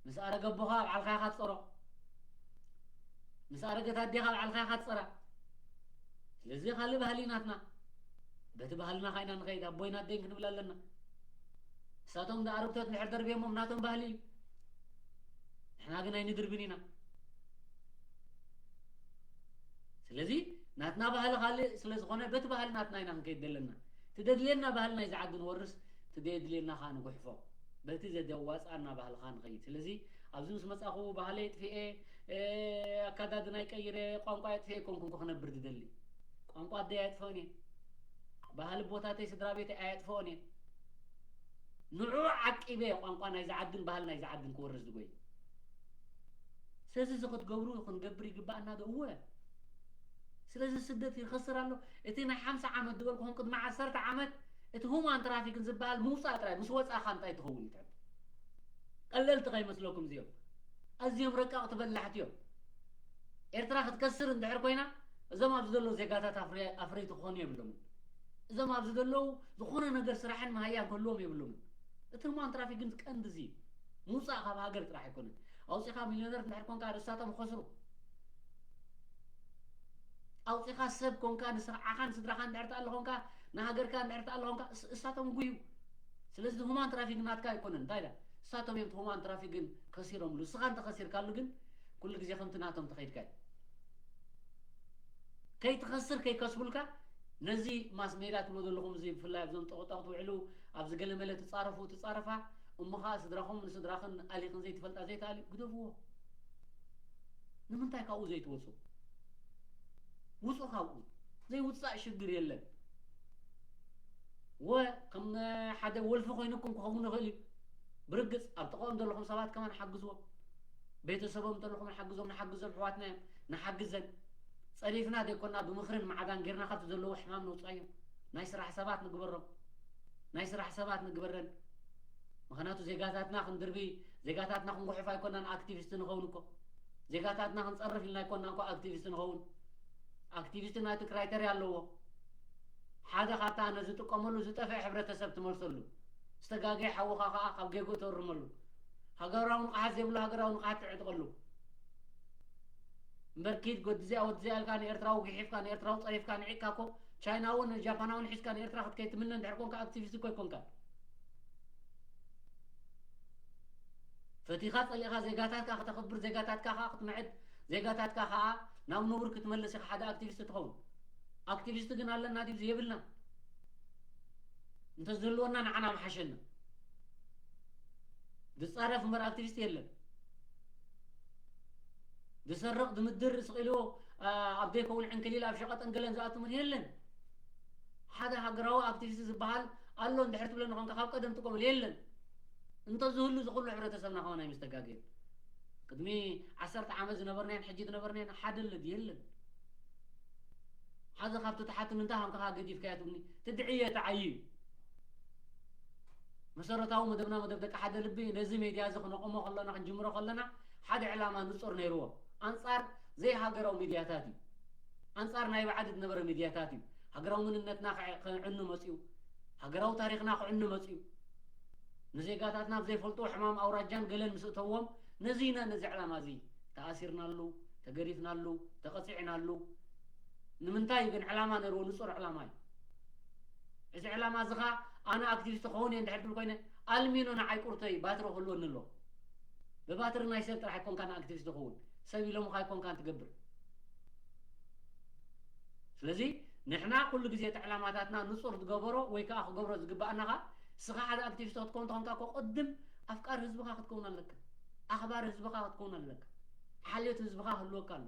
ምስ ኣረገ ኣቦኻ ኣብ ዓልኻ ኢኻ ትጸሮ። ምስ ኣረገት ኣዴኻ ኣብ ዓልኻ ኢኻ ትጸራ። ስለዚ ካልእ ባህሊ ናትና። በቲ ባህልና ኸይና ንኸይድ፣ ኣቦይን ኣደይን ክንብል ኣለና። ንሳቶም እንዳ ኣረግቶት እንድሕር ደርብዮሞም ናቶም ባህሊ እዩ። ንሕና ግን ኣይንድርብን ኢና። ስለዚ ናትና ባህሊ ካልእ ስለ ዝኾነ በቲ ባህሊ ናትና ኢና ክንከይድ ዘለና። እቲ ደድልየና ባህሊ ናይዚ ዓዲ ንወርስ፣ እቲ ዘየድልየና ኸዓ ንጉሕፎ። በቲ ዘደዋፅኣና ባህሊ ኸዓ ንኸይድ። ስለዚ ኣብዚ ምስ መፃኹ ባህለይ ኣጥፊኤ፣ እ፣ ኣከዳድናይ ቀይረ፣ ቋንቋ ኣጥፊኤ ኣይኮንኩን ክነብር ዝደሊ። ቋንቋ ኣደይ ኣየጥፍኦን እየ። ባህሊ ቦታተይ ስድራ ቤተይ ኣየጥፍኦን እየ። ንዑ ዓቂበ ቋንቋ ናይዚ ዓድን ባህሊ ናይዚ ዓድን ክወርስ ዝጎይ። ስለዚ እዚ ክትገብሩ ክንገብር ይግባኣና ዶ? እወ። ስለዚ ስደት ይኸስር ኣሎ። እቲ ናይ ሓምሳ ዓመት ዝበልኩኹም ቅድሚ ዓሰርተ ዓመት እቲ ሁማን ትራፊክን ዝበሃል ምውፃእ ጥራይ፣ ምስ ወፃእኻ እንታይ ትኸውን እዩ ትሕት? ቀለልቲ ከይመስለኩም እዚኦም። ኣዝዮም ረቀቕቲ በላሕቲ እዮም። ኤርትራ ክትከስር እንድሕር ኮይና፣ እዞም ኣብዚ ዘለዉ ዜጋታት ኣፍረ-፣ ኣፍረይቲ ክኾኑ የብሎምን። እዞም ኣብዚ ዘለዉ ዝኾነ ነገር ስራሕን መሃያን ክህልዎም የብሎምን። እቲ ሁማን ትራፊክ ግን ቀንዲ እዚ እዩ። ምውፃእ ካብ ሃገር ጥራሕ ኣይኮነን። ኣውፂኻ ሚልዮነር እንድሕር ኮንካ ርእሳቶም ይኸስሩ። ኣውፂኻ ሰብ ኮንካ ንስርዓኻን ስድራኻን እንድሕር ተኣለ ኮንካ፣ ንሃገርካ እንድሕር ተኣለ ኮንካ፣ እስ-፣ እሳቶም ይጉዩ። ስለዚ ሁማን ትራፊክ ናትካ ኣይኮነን። እንታይ ኢላ? እሳቶም እዮም እቲ ሁማን ትራፊክ ግን ከሲሮምሉ። እስኻ እንተኸሲርካሉ ግን ኩሉ ግዜ ከምቲ ናቶም ተኸይድካ እዩ። ከይትኸስር ከይከስቡልካ ነዚ ማስ ሜድያ ትብሎ ዘለኹም፣ እዚ ብፍላይ ኣብዞም ጠቕጣቕ ትውዕሉ፣ ኣብዚ ገለ መለ ትጻረፉ ትጻረፋ፣ እሞ ኸኣ ስድራኹም ንስድራኽን ኣሊኽን ዘይትፈልጣ ዘይትኣልዩ ግደፍዎ። ንምንታይ ካብኡ ዘይትወጹ? ውጹ ካብኡ። ዘይውጻእ ሽግር የለን። ወ ከም ሓደ ወልፊ ኮይኑኩም ክኸውን ይኽእል እዩ። ብርግጽ ኣብ ጥቓኦም ዘለኹም ሰባት ከማን ሓግዝዎም። ቤተሰቦም እንተለኹም ንሓግዞም፣ ንሓግዞም፣ ኣሕዋትና እዮም፣ ንሓግዘን። ጸሪፍና ዘይኮና ብምኽርን መዓዳን ጌርና ካብቲ ዘለዎ ሕማም ነውጻዮም። ናይ ስራሕ ሰባት ንግበሮም። ናይ ስራሕ ሰባት ንግበረን። ምኽንያቱ ዜጋታትና ክንድርቢ፣ ዜጋታትና ክንጉሕፍ ኣይኮናን ኣክቲቪስት ንኸውን እኮ። ዜጋታትና ክንጸርፍ ኢልና ኣይኮና እኮ ኣክቲቪስት ንኸውን። ኣክቲቪስት ናይቲ ክራይተርያ ኣለዎ። ሓደ ካብቲ ኣነ ዝጥቀመሉ ዝጠፍአ ሕብረተሰብ ትመልሰሉ። ዝተጋገየ ሓውኻ ከኣ ካብ ጌግኡ ተእርመሉ። ሃገራዊ ንቕሓት ዘይብሉ ሃገራዊ ንቕሓት ትዕጥቐሉ። እምበር ኪድ ወዲ እዚኣ ወዲ እዚኣ ኢልካ ንኤርትራዊ ጉሒፍካ ንኤርትራዊ ጸሪፍካ ንዒቕካ እኮ ቻይናውን ጃፓናውን ሒዝካ ንኤርትራ ክትከይድ ትምነ እንድሕር ኮንካ ኣክቲቪስት እኮ ኣይኮንካን። ፈቲኻ ጸሊእኻ ዜጋታትካ ከተኽብር፣ ዜጋታትካ ከኣ ክትምዕድ፣ ዜጋታትካ ከኣ ናብ ንቡር ክትመልስ ኢኻ ሓደ ኣክቲቪስት ትኸውን። ኣክቲቪስት ግን ኣለና ድዩ? የብልና። እንተዝህልወና ንዓና ምሓሸና። ዝጻረፍ እምበር ኣክቲቪስት የለን። ዝሰርቕ ዝምድር ስቕ ኢሉ፣ ኣ፣ ኣብ ዘይከውን ዕንክሊል ኣብ ሸቐጥን ገለን ዝኣቱ ምን የለን። ሓደ ሃገራዊ ኣክቲቪስት ዝበሃል ኣሎ እንድሕር ትብለኒ ኮንካ ካብ ቀደም ትቆምል የለን። እንተዝህሉ ዝኽሉ ሕብረተሰብና ከማን ኣይምስተጋገየን። ቅድሚ ዓሰርተ ዓመት ዝነበርናዮን ሕጂ ዝነበርናዮን ሓደ ኣለድ የለን። ሓዚ ካብቲ ተሓቲ ምንታይ ሃምካ ገዲፍካያ ትብኒ ትድዕየ ተዓዩ። መሰረታዊ መደብና መደብ ደቂ ሓደ ልቢ ነዚ ሜድያ እዚ ክነቆሞ ከለና ክንጅምሮ ከለና ሓደ ዕላማ ንጹር ነይርዎ። ኣንጻር ዘይሃገራዊ ሚድያታት እዩ። ኣንጻር ናይ ባዕዲ ዝነበረ ሚድያታት እዩ። ሃገራዊ መንነትና ክዕኑ መጽኡ። ሃገራዊ ታሪኽና ክዕኑ መጽኡ። ንዜጋታትና ብዘይፈልጥዎ ሕማም ኣውራጃን ገለን ምስ እተዎም ነዚ ኢና ነዚ ዕላማ እዚ ተኣሲርናሉ፣ ተገሪፍናሉ፣ ተቐጺዕናሉ። ንምንታይ ግን ዕላማ ነርዎ ንጹር ዕላማ እዩ። እዚ ዕላማ እዚ ኸ ኣነ ኣክቲቪስት ክኸውን እየ እንድሕር ትብል ኮይነ ኣልሚኖ ንዓይ ቁርተይ ባትሪ ክህልወኒ ኣሎ። ብባትሪ ናይ ሰብ ጥራሕ ኣይኮንካ ንኣክቲቪስት ክኸውን ሰብ ኢሎምኻ ኣይኮንካ ትገብር። ስለዚ ንሕና ኩሉ ግዜ እቲ ዕላማታትና ንጹር ዝገበሮ ወይ ከዓ ክገብሮ ዝግባኣና ኸ ስኻ ሓደ ኣክቲቪስት ክትከውን ተኾንካ እኮ ቅድም ኣፍቃሪ ህዝብኻ ክትከውን ኣለካ። ኣኽባሪ ህዝብኻ ክትከውን ኣለካ። ሓልዮት ህዝብኻ ክህልወካ ኣሎ።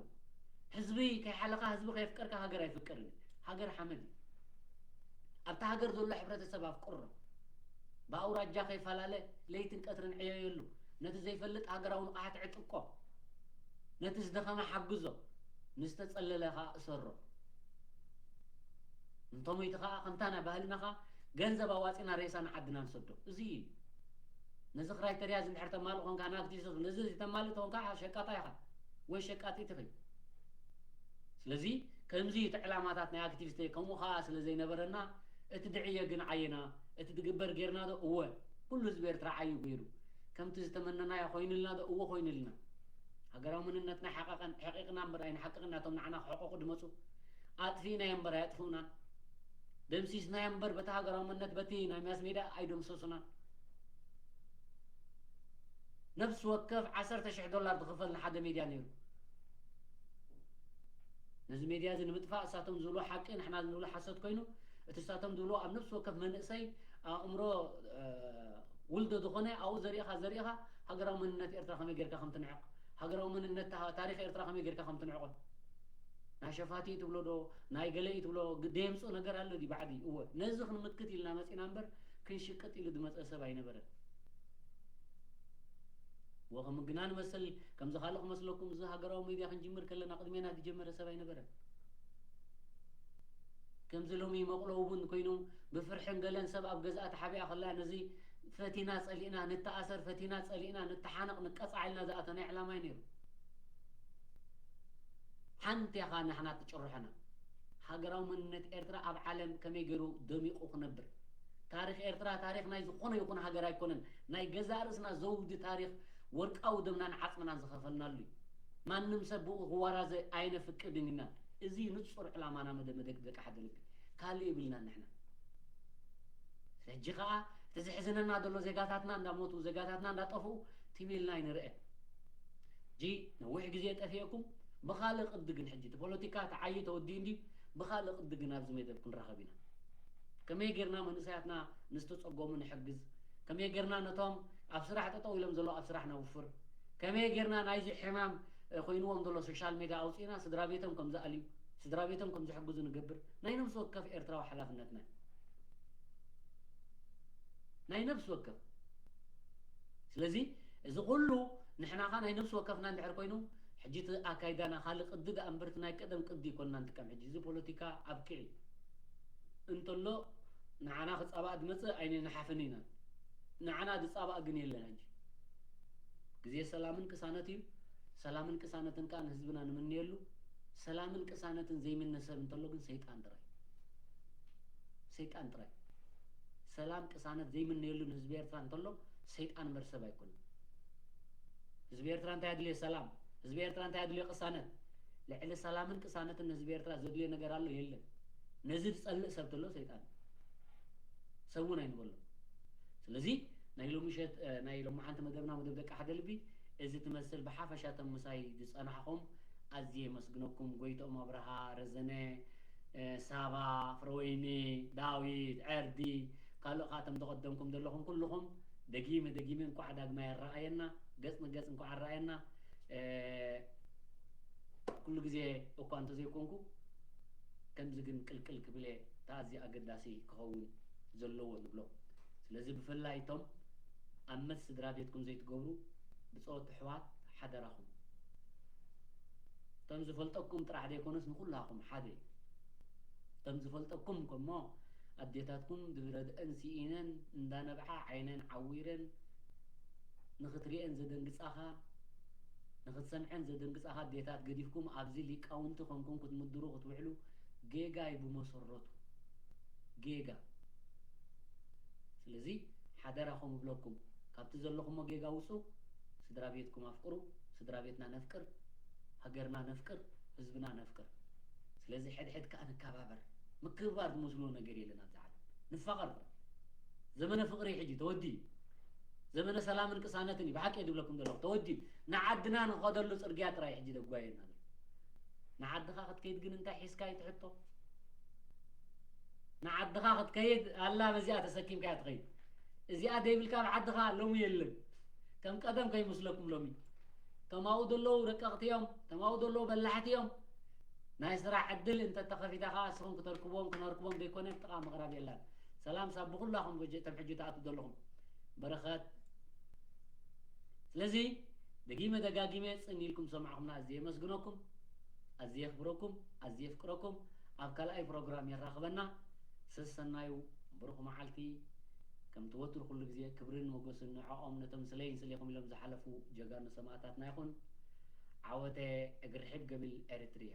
ህዝቢ ከይሓለኻ ህዝቢ ከየፍቀርካ ሃገር ኣይፍቀርን እዩ። ሃገር ሓመድ እዩ። ኣብታ ሃገር ዘሎ ሕብረተሰብ ኣፍቅሮ። ብኣውራጃ ከይፈላለ ለይትን ቀትርን ዕየየሉ። ነቲ ዘይፈልጥ ሃገራዊ ንቕሓት ዕጥቆ። ነቲ ዝደኸመ ሓግዞ። ንዝተጸለለ ኸኣ እሰሮ። እንተሞይቱ ኸኣ ከምታ ናይ ባህልና ኸኣ ገንዘብ ኣዋጺና ሬሳ ንዓድና ንሰዶ። እዚ እዩ። ነዚ ክራይተርያ እዚ እንድሕር ተማልእ ኮንካ ንኣክቲቪስት ነዚ ተማልእ ተኾንካ ሸቃጣ ኢኻ ወይ ሸቃጢት ኢኺ። ስለዚ ከምዚ እቲ ዕላማታት ናይ ኣክቲቪስት ከምኡ ኸኣ ስለ ዘይነበረና እቲ ድዕየ ግን ዓይና እቲ ዝግበር ጌርና ዶ? እወ ኩሉ ህዝቢ ኤርትራ ዓዩ ገይሩ ከምቲ ዝተመነናዮ ኮይኑልና ዶ? እወ ኮይኑልና። ሃገራዊ መንነትና ሓቐቐን ሕቂቕና እምበር ኣይንሓቅቕና እቶም ንዓና ክሕቀቑ ድመጹ ኣጥፊእናዮ እምበር ኣየጥፍኡናን። ደምሲስናዮ እምበር በቲ ሃገራዊ መንነት በቲ ናይ ማስ ሜድያ ኣይደምሰሱናን። ነፍሲ ወከፍ ዓሰርተ ሽሕ ዶላር ዝኽፈል ንሓደ ሜድያ ነይሩ። ነዚ ሜድያ እዚ ንምጥፋእ እሳቶም ዝብሎ ሓቂ ንሕና ንብሎ ሓሰት ኮይኑ እቲ እሳቶም ዝብሎ ኣብ ነፍሲ ወከፍ መንእሰይ ኣእምሮ ውልዶ ዝኾነ ኣብኡ ዘሪእኻ ዘሪእኻ ሃገራዊ መንነት ኤርትራ ከመይ ጌርካ ከም ትንዕቕ ሃገራዊ መንነት ታሪኽ ኤርትራ ከመይ ጌርካ ከም ትንዕቖ ናይ ሸፋቲ ትብሎ ዶ ናይ ገለ እዩ ትብሎ ደየምፅእ ነገር ኣሎ ዲ ባዕዲ እወ ነዚ ክንምክት ኢልና መፂና እምበር ክንሽቅጥ ኢሉ ዝመፀ ሰብ ኣይነበረን። ወኸም ግና ንመስል ከምዚ ካልእ ክመስለኩም እዚ ሃገራዊ ሚድያ ክንጅምር ከለና ቅድሜና ዝጀመረ ሰብ ኣይነበረን። ከምዚ ሎሚ መቕሎ እውን ኮይኑ ብፍርሕን ገለን ሰብ ኣብ ገዝኣ ተሓቢኣ ከላ ነዚ ፈቲና ጸሊእና ንተኣሰር ፈቲና ጸሊእና ንተሓነቕ ንቀጻዕ ኢልና ዝኣተናዮ ዕላማ እዩ ነይሩ። ሓንቲ ኢኻ ንሕና ትጭርሖና። ሃገራዊ መንነት ኤርትራ ኣብ ዓለም ከመይ ገይሩ ደሚቑ ክነብር ታሪኽ ኤርትራ ታሪኽ ናይ ዝኾነ ይኹን ሃገር ኣይኮነን። ናይ ገዛእ ርእስና ዘውዲ ታሪኽ ወርቃዊ ደምናን ዓጽምናን ዝኸፈልናሉ እዩ። ማንም ሰብ ብኡ ክወራዘ ኣይነፍቅድን ኢና። እዚ ንጹር ዕላማና መደመደቂ ደቂ ሓደ ልቢ ካልእ የብልናን ንሕና። ሕጂ ኸኣ እቲ ዘሕዝነና ዘሎ ዜጋታትና እንዳሞቱ ዜጋታትና እንዳጠፍኡ ትም ኢልና ኣይንርአ። ሕጂ ነዊሕ ግዜ ጠፊኤኩም ብኻልእ ቅዲ ግን ሕጂ እቲ ፖለቲካ ተዓዩ ተወዲኡ እንዲ ብኻልእ ቅዲ ግን ኣብዚ መደብ ክንራኸብ ኢና። ከመይ ጌርና መንእሰያትና ንዝተጸገሙ ንሕግዝ? ከመይ ጌርና ነቶም ኣብ ስራሕ ጠጠው ኢሎም ዘለዉ ኣብ ስራሕ ነውፍር? ከመይ ጌርና ናይዚ ሕማም ኮይንዎም ዘሎ ሶሻል ሜድያ ኣውፂእና ስድራ ቤቶም ከም ዝኣልዩ ስድራ ቤቶም ከም ዝሕግዙ ንገብር ናይ ነብሲ ወከፍ ኤርትራዊ ሓላፍነትና ናይ ነብሲ ወከፍ። ስለዚ እዚ ኩሉ ንሕናኻ ናይ ነብሲ ወከፍና እንድሕር ኮይኑ ሕጂ እቲ ኣካይዳና ካልእ ቅዲ ደኣ እምበር እቲ ናይ ቀደም ቅዲ ይኮንና ንጥቀም ሕጂ እዚ ፖለቲካ ኣብቂዑ እንተሎ ንዓና ክጻባእ ዝመጽእ ኣይንሓፍን ኢና። ንዓና ዝጻባእ ግን የለን ሕጂ። ግዜ ሰላምን ቅሳነት እዩ። ሰላምን ቅሳነትን ከኣ ንህዝብና ንምንየሉ። ሰላምን ቅሳነትን ዘይምነ ሰብ እንተሎ ግን ሰይጣን ጥራይ። ሰይጣን ጥራይ። ሰላም ቅሳነት ዘይምነየሉ ንህዝቢ ኤርትራ እንተሎ ሰይጣን እምበር ሰብ ኣይኮነን። ህዝቢ ኤርትራ እንታይ ኣድልዮ ሰላም፣ ህዝቢ ኤርትራ እንታይ ኣድልዮ ቅሳነት። ልዕሊ ሰላምን ቅሳነትን ንህዝቢ ኤርትራ ዘድልዮ ነገር ኣሎ የለን። ነዚ ዝጸልእ ሰብ ተሎ ሰይጣን ሰብ እውን ኣይንበሎ። ስለዚ ናይ ሎሚ ሸት ናይ ሎሚ ሓንቲ መደብና መደብ ደቂ ሓደ ልቢ እዚ ትመስል ብሓፈሻ ተምሳይ ዝጸናሕኹም ኣዝየ የመስግነኩም። ጎይትኦም ኣብርሃ፣ ረዘነ፣ ሳባ፣ ፍረወይኒ፣ ዳዊት፣ ዕርዲ፣ ካልእ ከዓ ተም ተቐደምኩም ዘለኹም ኩልኹም ደጊመ ደጊመ እንኳዕ ዳግማይ ኣረኣየና፣ ገጽ ንገጽ እንኳዕ ኣረኣየና። ኩሉ ግዜ እኳ እንተዘይኮንኩ ከምዚ ግን ቅልቅል ክብል እየ፣ ተኣዝየ ኣገዳሲ ክኸውን ዘለዎ ንብሎ። ስለዚ ብፍላይ እቶም ኣብ መስ ስድራ ቤትኩም ዘይትገብሩ ብጾት ኣሕዋት ሓደራኹም። እቶም ዝፈልጠኩም ጥራሕ ዘይኮነስ ንኹላኹም ሓደ እዩ። እቶም ዝፈልጠኩም ከሞ ኣዴታትኩም ድብረድአን ስኢነን እንዳነብዓ ዓይነን ዓዊረን ንኽትሪአን ዘደንግጻኻ ንኽትሰምዐን ዘደንግጻኻ ኣዴታት ገዲፍኩም ኣብዚ ሊቃውንቲ ኮንኩም ክትምድሩ ክትውዕሉ ጌጋ እዩ ብመሰረቱ። ጌጋ። ስለዚ ሓደራኹም እብለኩም፣ ካብቲ ዘለኹሞ ጌጋ ውጹ፣ ስድራ ቤትኩም ኣፍቅሩ፣ ስድራ ቤትና ነፍቅር፣ ሃገርና ነፍቅር፣ ህዝብና ነፍቅር። ስለዚ ሕድሕድ ከኣ ንከባበር። ምክብባር ዝመስሎ ነገር የለን ኣብዚ ዓለም። ንፋቐር። ዘመነ ፍቕሪ ሕጂ ተወዲ። ዘመነ ሰላምን ቅሳነትን እዩ። ብሓቂ ድብለኩም ዘለኹ ተወዲ። ንዓድና ንኸደሉ ጽርግያ ጥራይ ሕጂ ደጓየና። ንዓድኻ ክትከይድ ግን እንታይ ሒዝካ እዩ ትሕቶ? ንዓድኻ ክትከይድ ኣላ በዚኣ ተሰኪምካ እያ ትኸይድ። እዚኣ ደይብልካ ኣብ ዓድኻ ሎሚ የለን። ከም ቀደም ከይመስለኩም ሎሚ። ተማኡ ዘለዉ ረቀቕቲ እዮም፣ ተማኡ ዘለዉ በላሕቲ እዮም። ናይ ስራሕ ዕድል እንተተኸፊታ ከዓ እስኹም ክተርክቦም ክነርክቦም ዘይኮነ ጥቓ ምቕራብ የላን። ሰላም ሳብ ብኩላኹም ተም ሕጂ ትኣቱ ዘለኹም በረኸት። ስለዚ ደጊመ ደጋጊመ ጽን ኢልኩም ሰማዕኹምና ኣዝየ የመስግነኩም፣ ኣዝየ የኽብረኩም፣ ኣዝየ የፍቅረኩም። ኣብ ካልኣይ ፕሮግራም የራኽበና። ሰሰናዩ ብሩኽ መዓልቲ። ከምቲ ወትሩ ኩሉ ግዜ ክብርን ሞገስን ንዕኦም ነቶም ስለይን ስሌኹም ኢሎም ዝሓለፉ ጀጋኑ ሰማእታትና ይኹን። ዓወተ እግሪ ሕብ ገብል ኤርትርያ።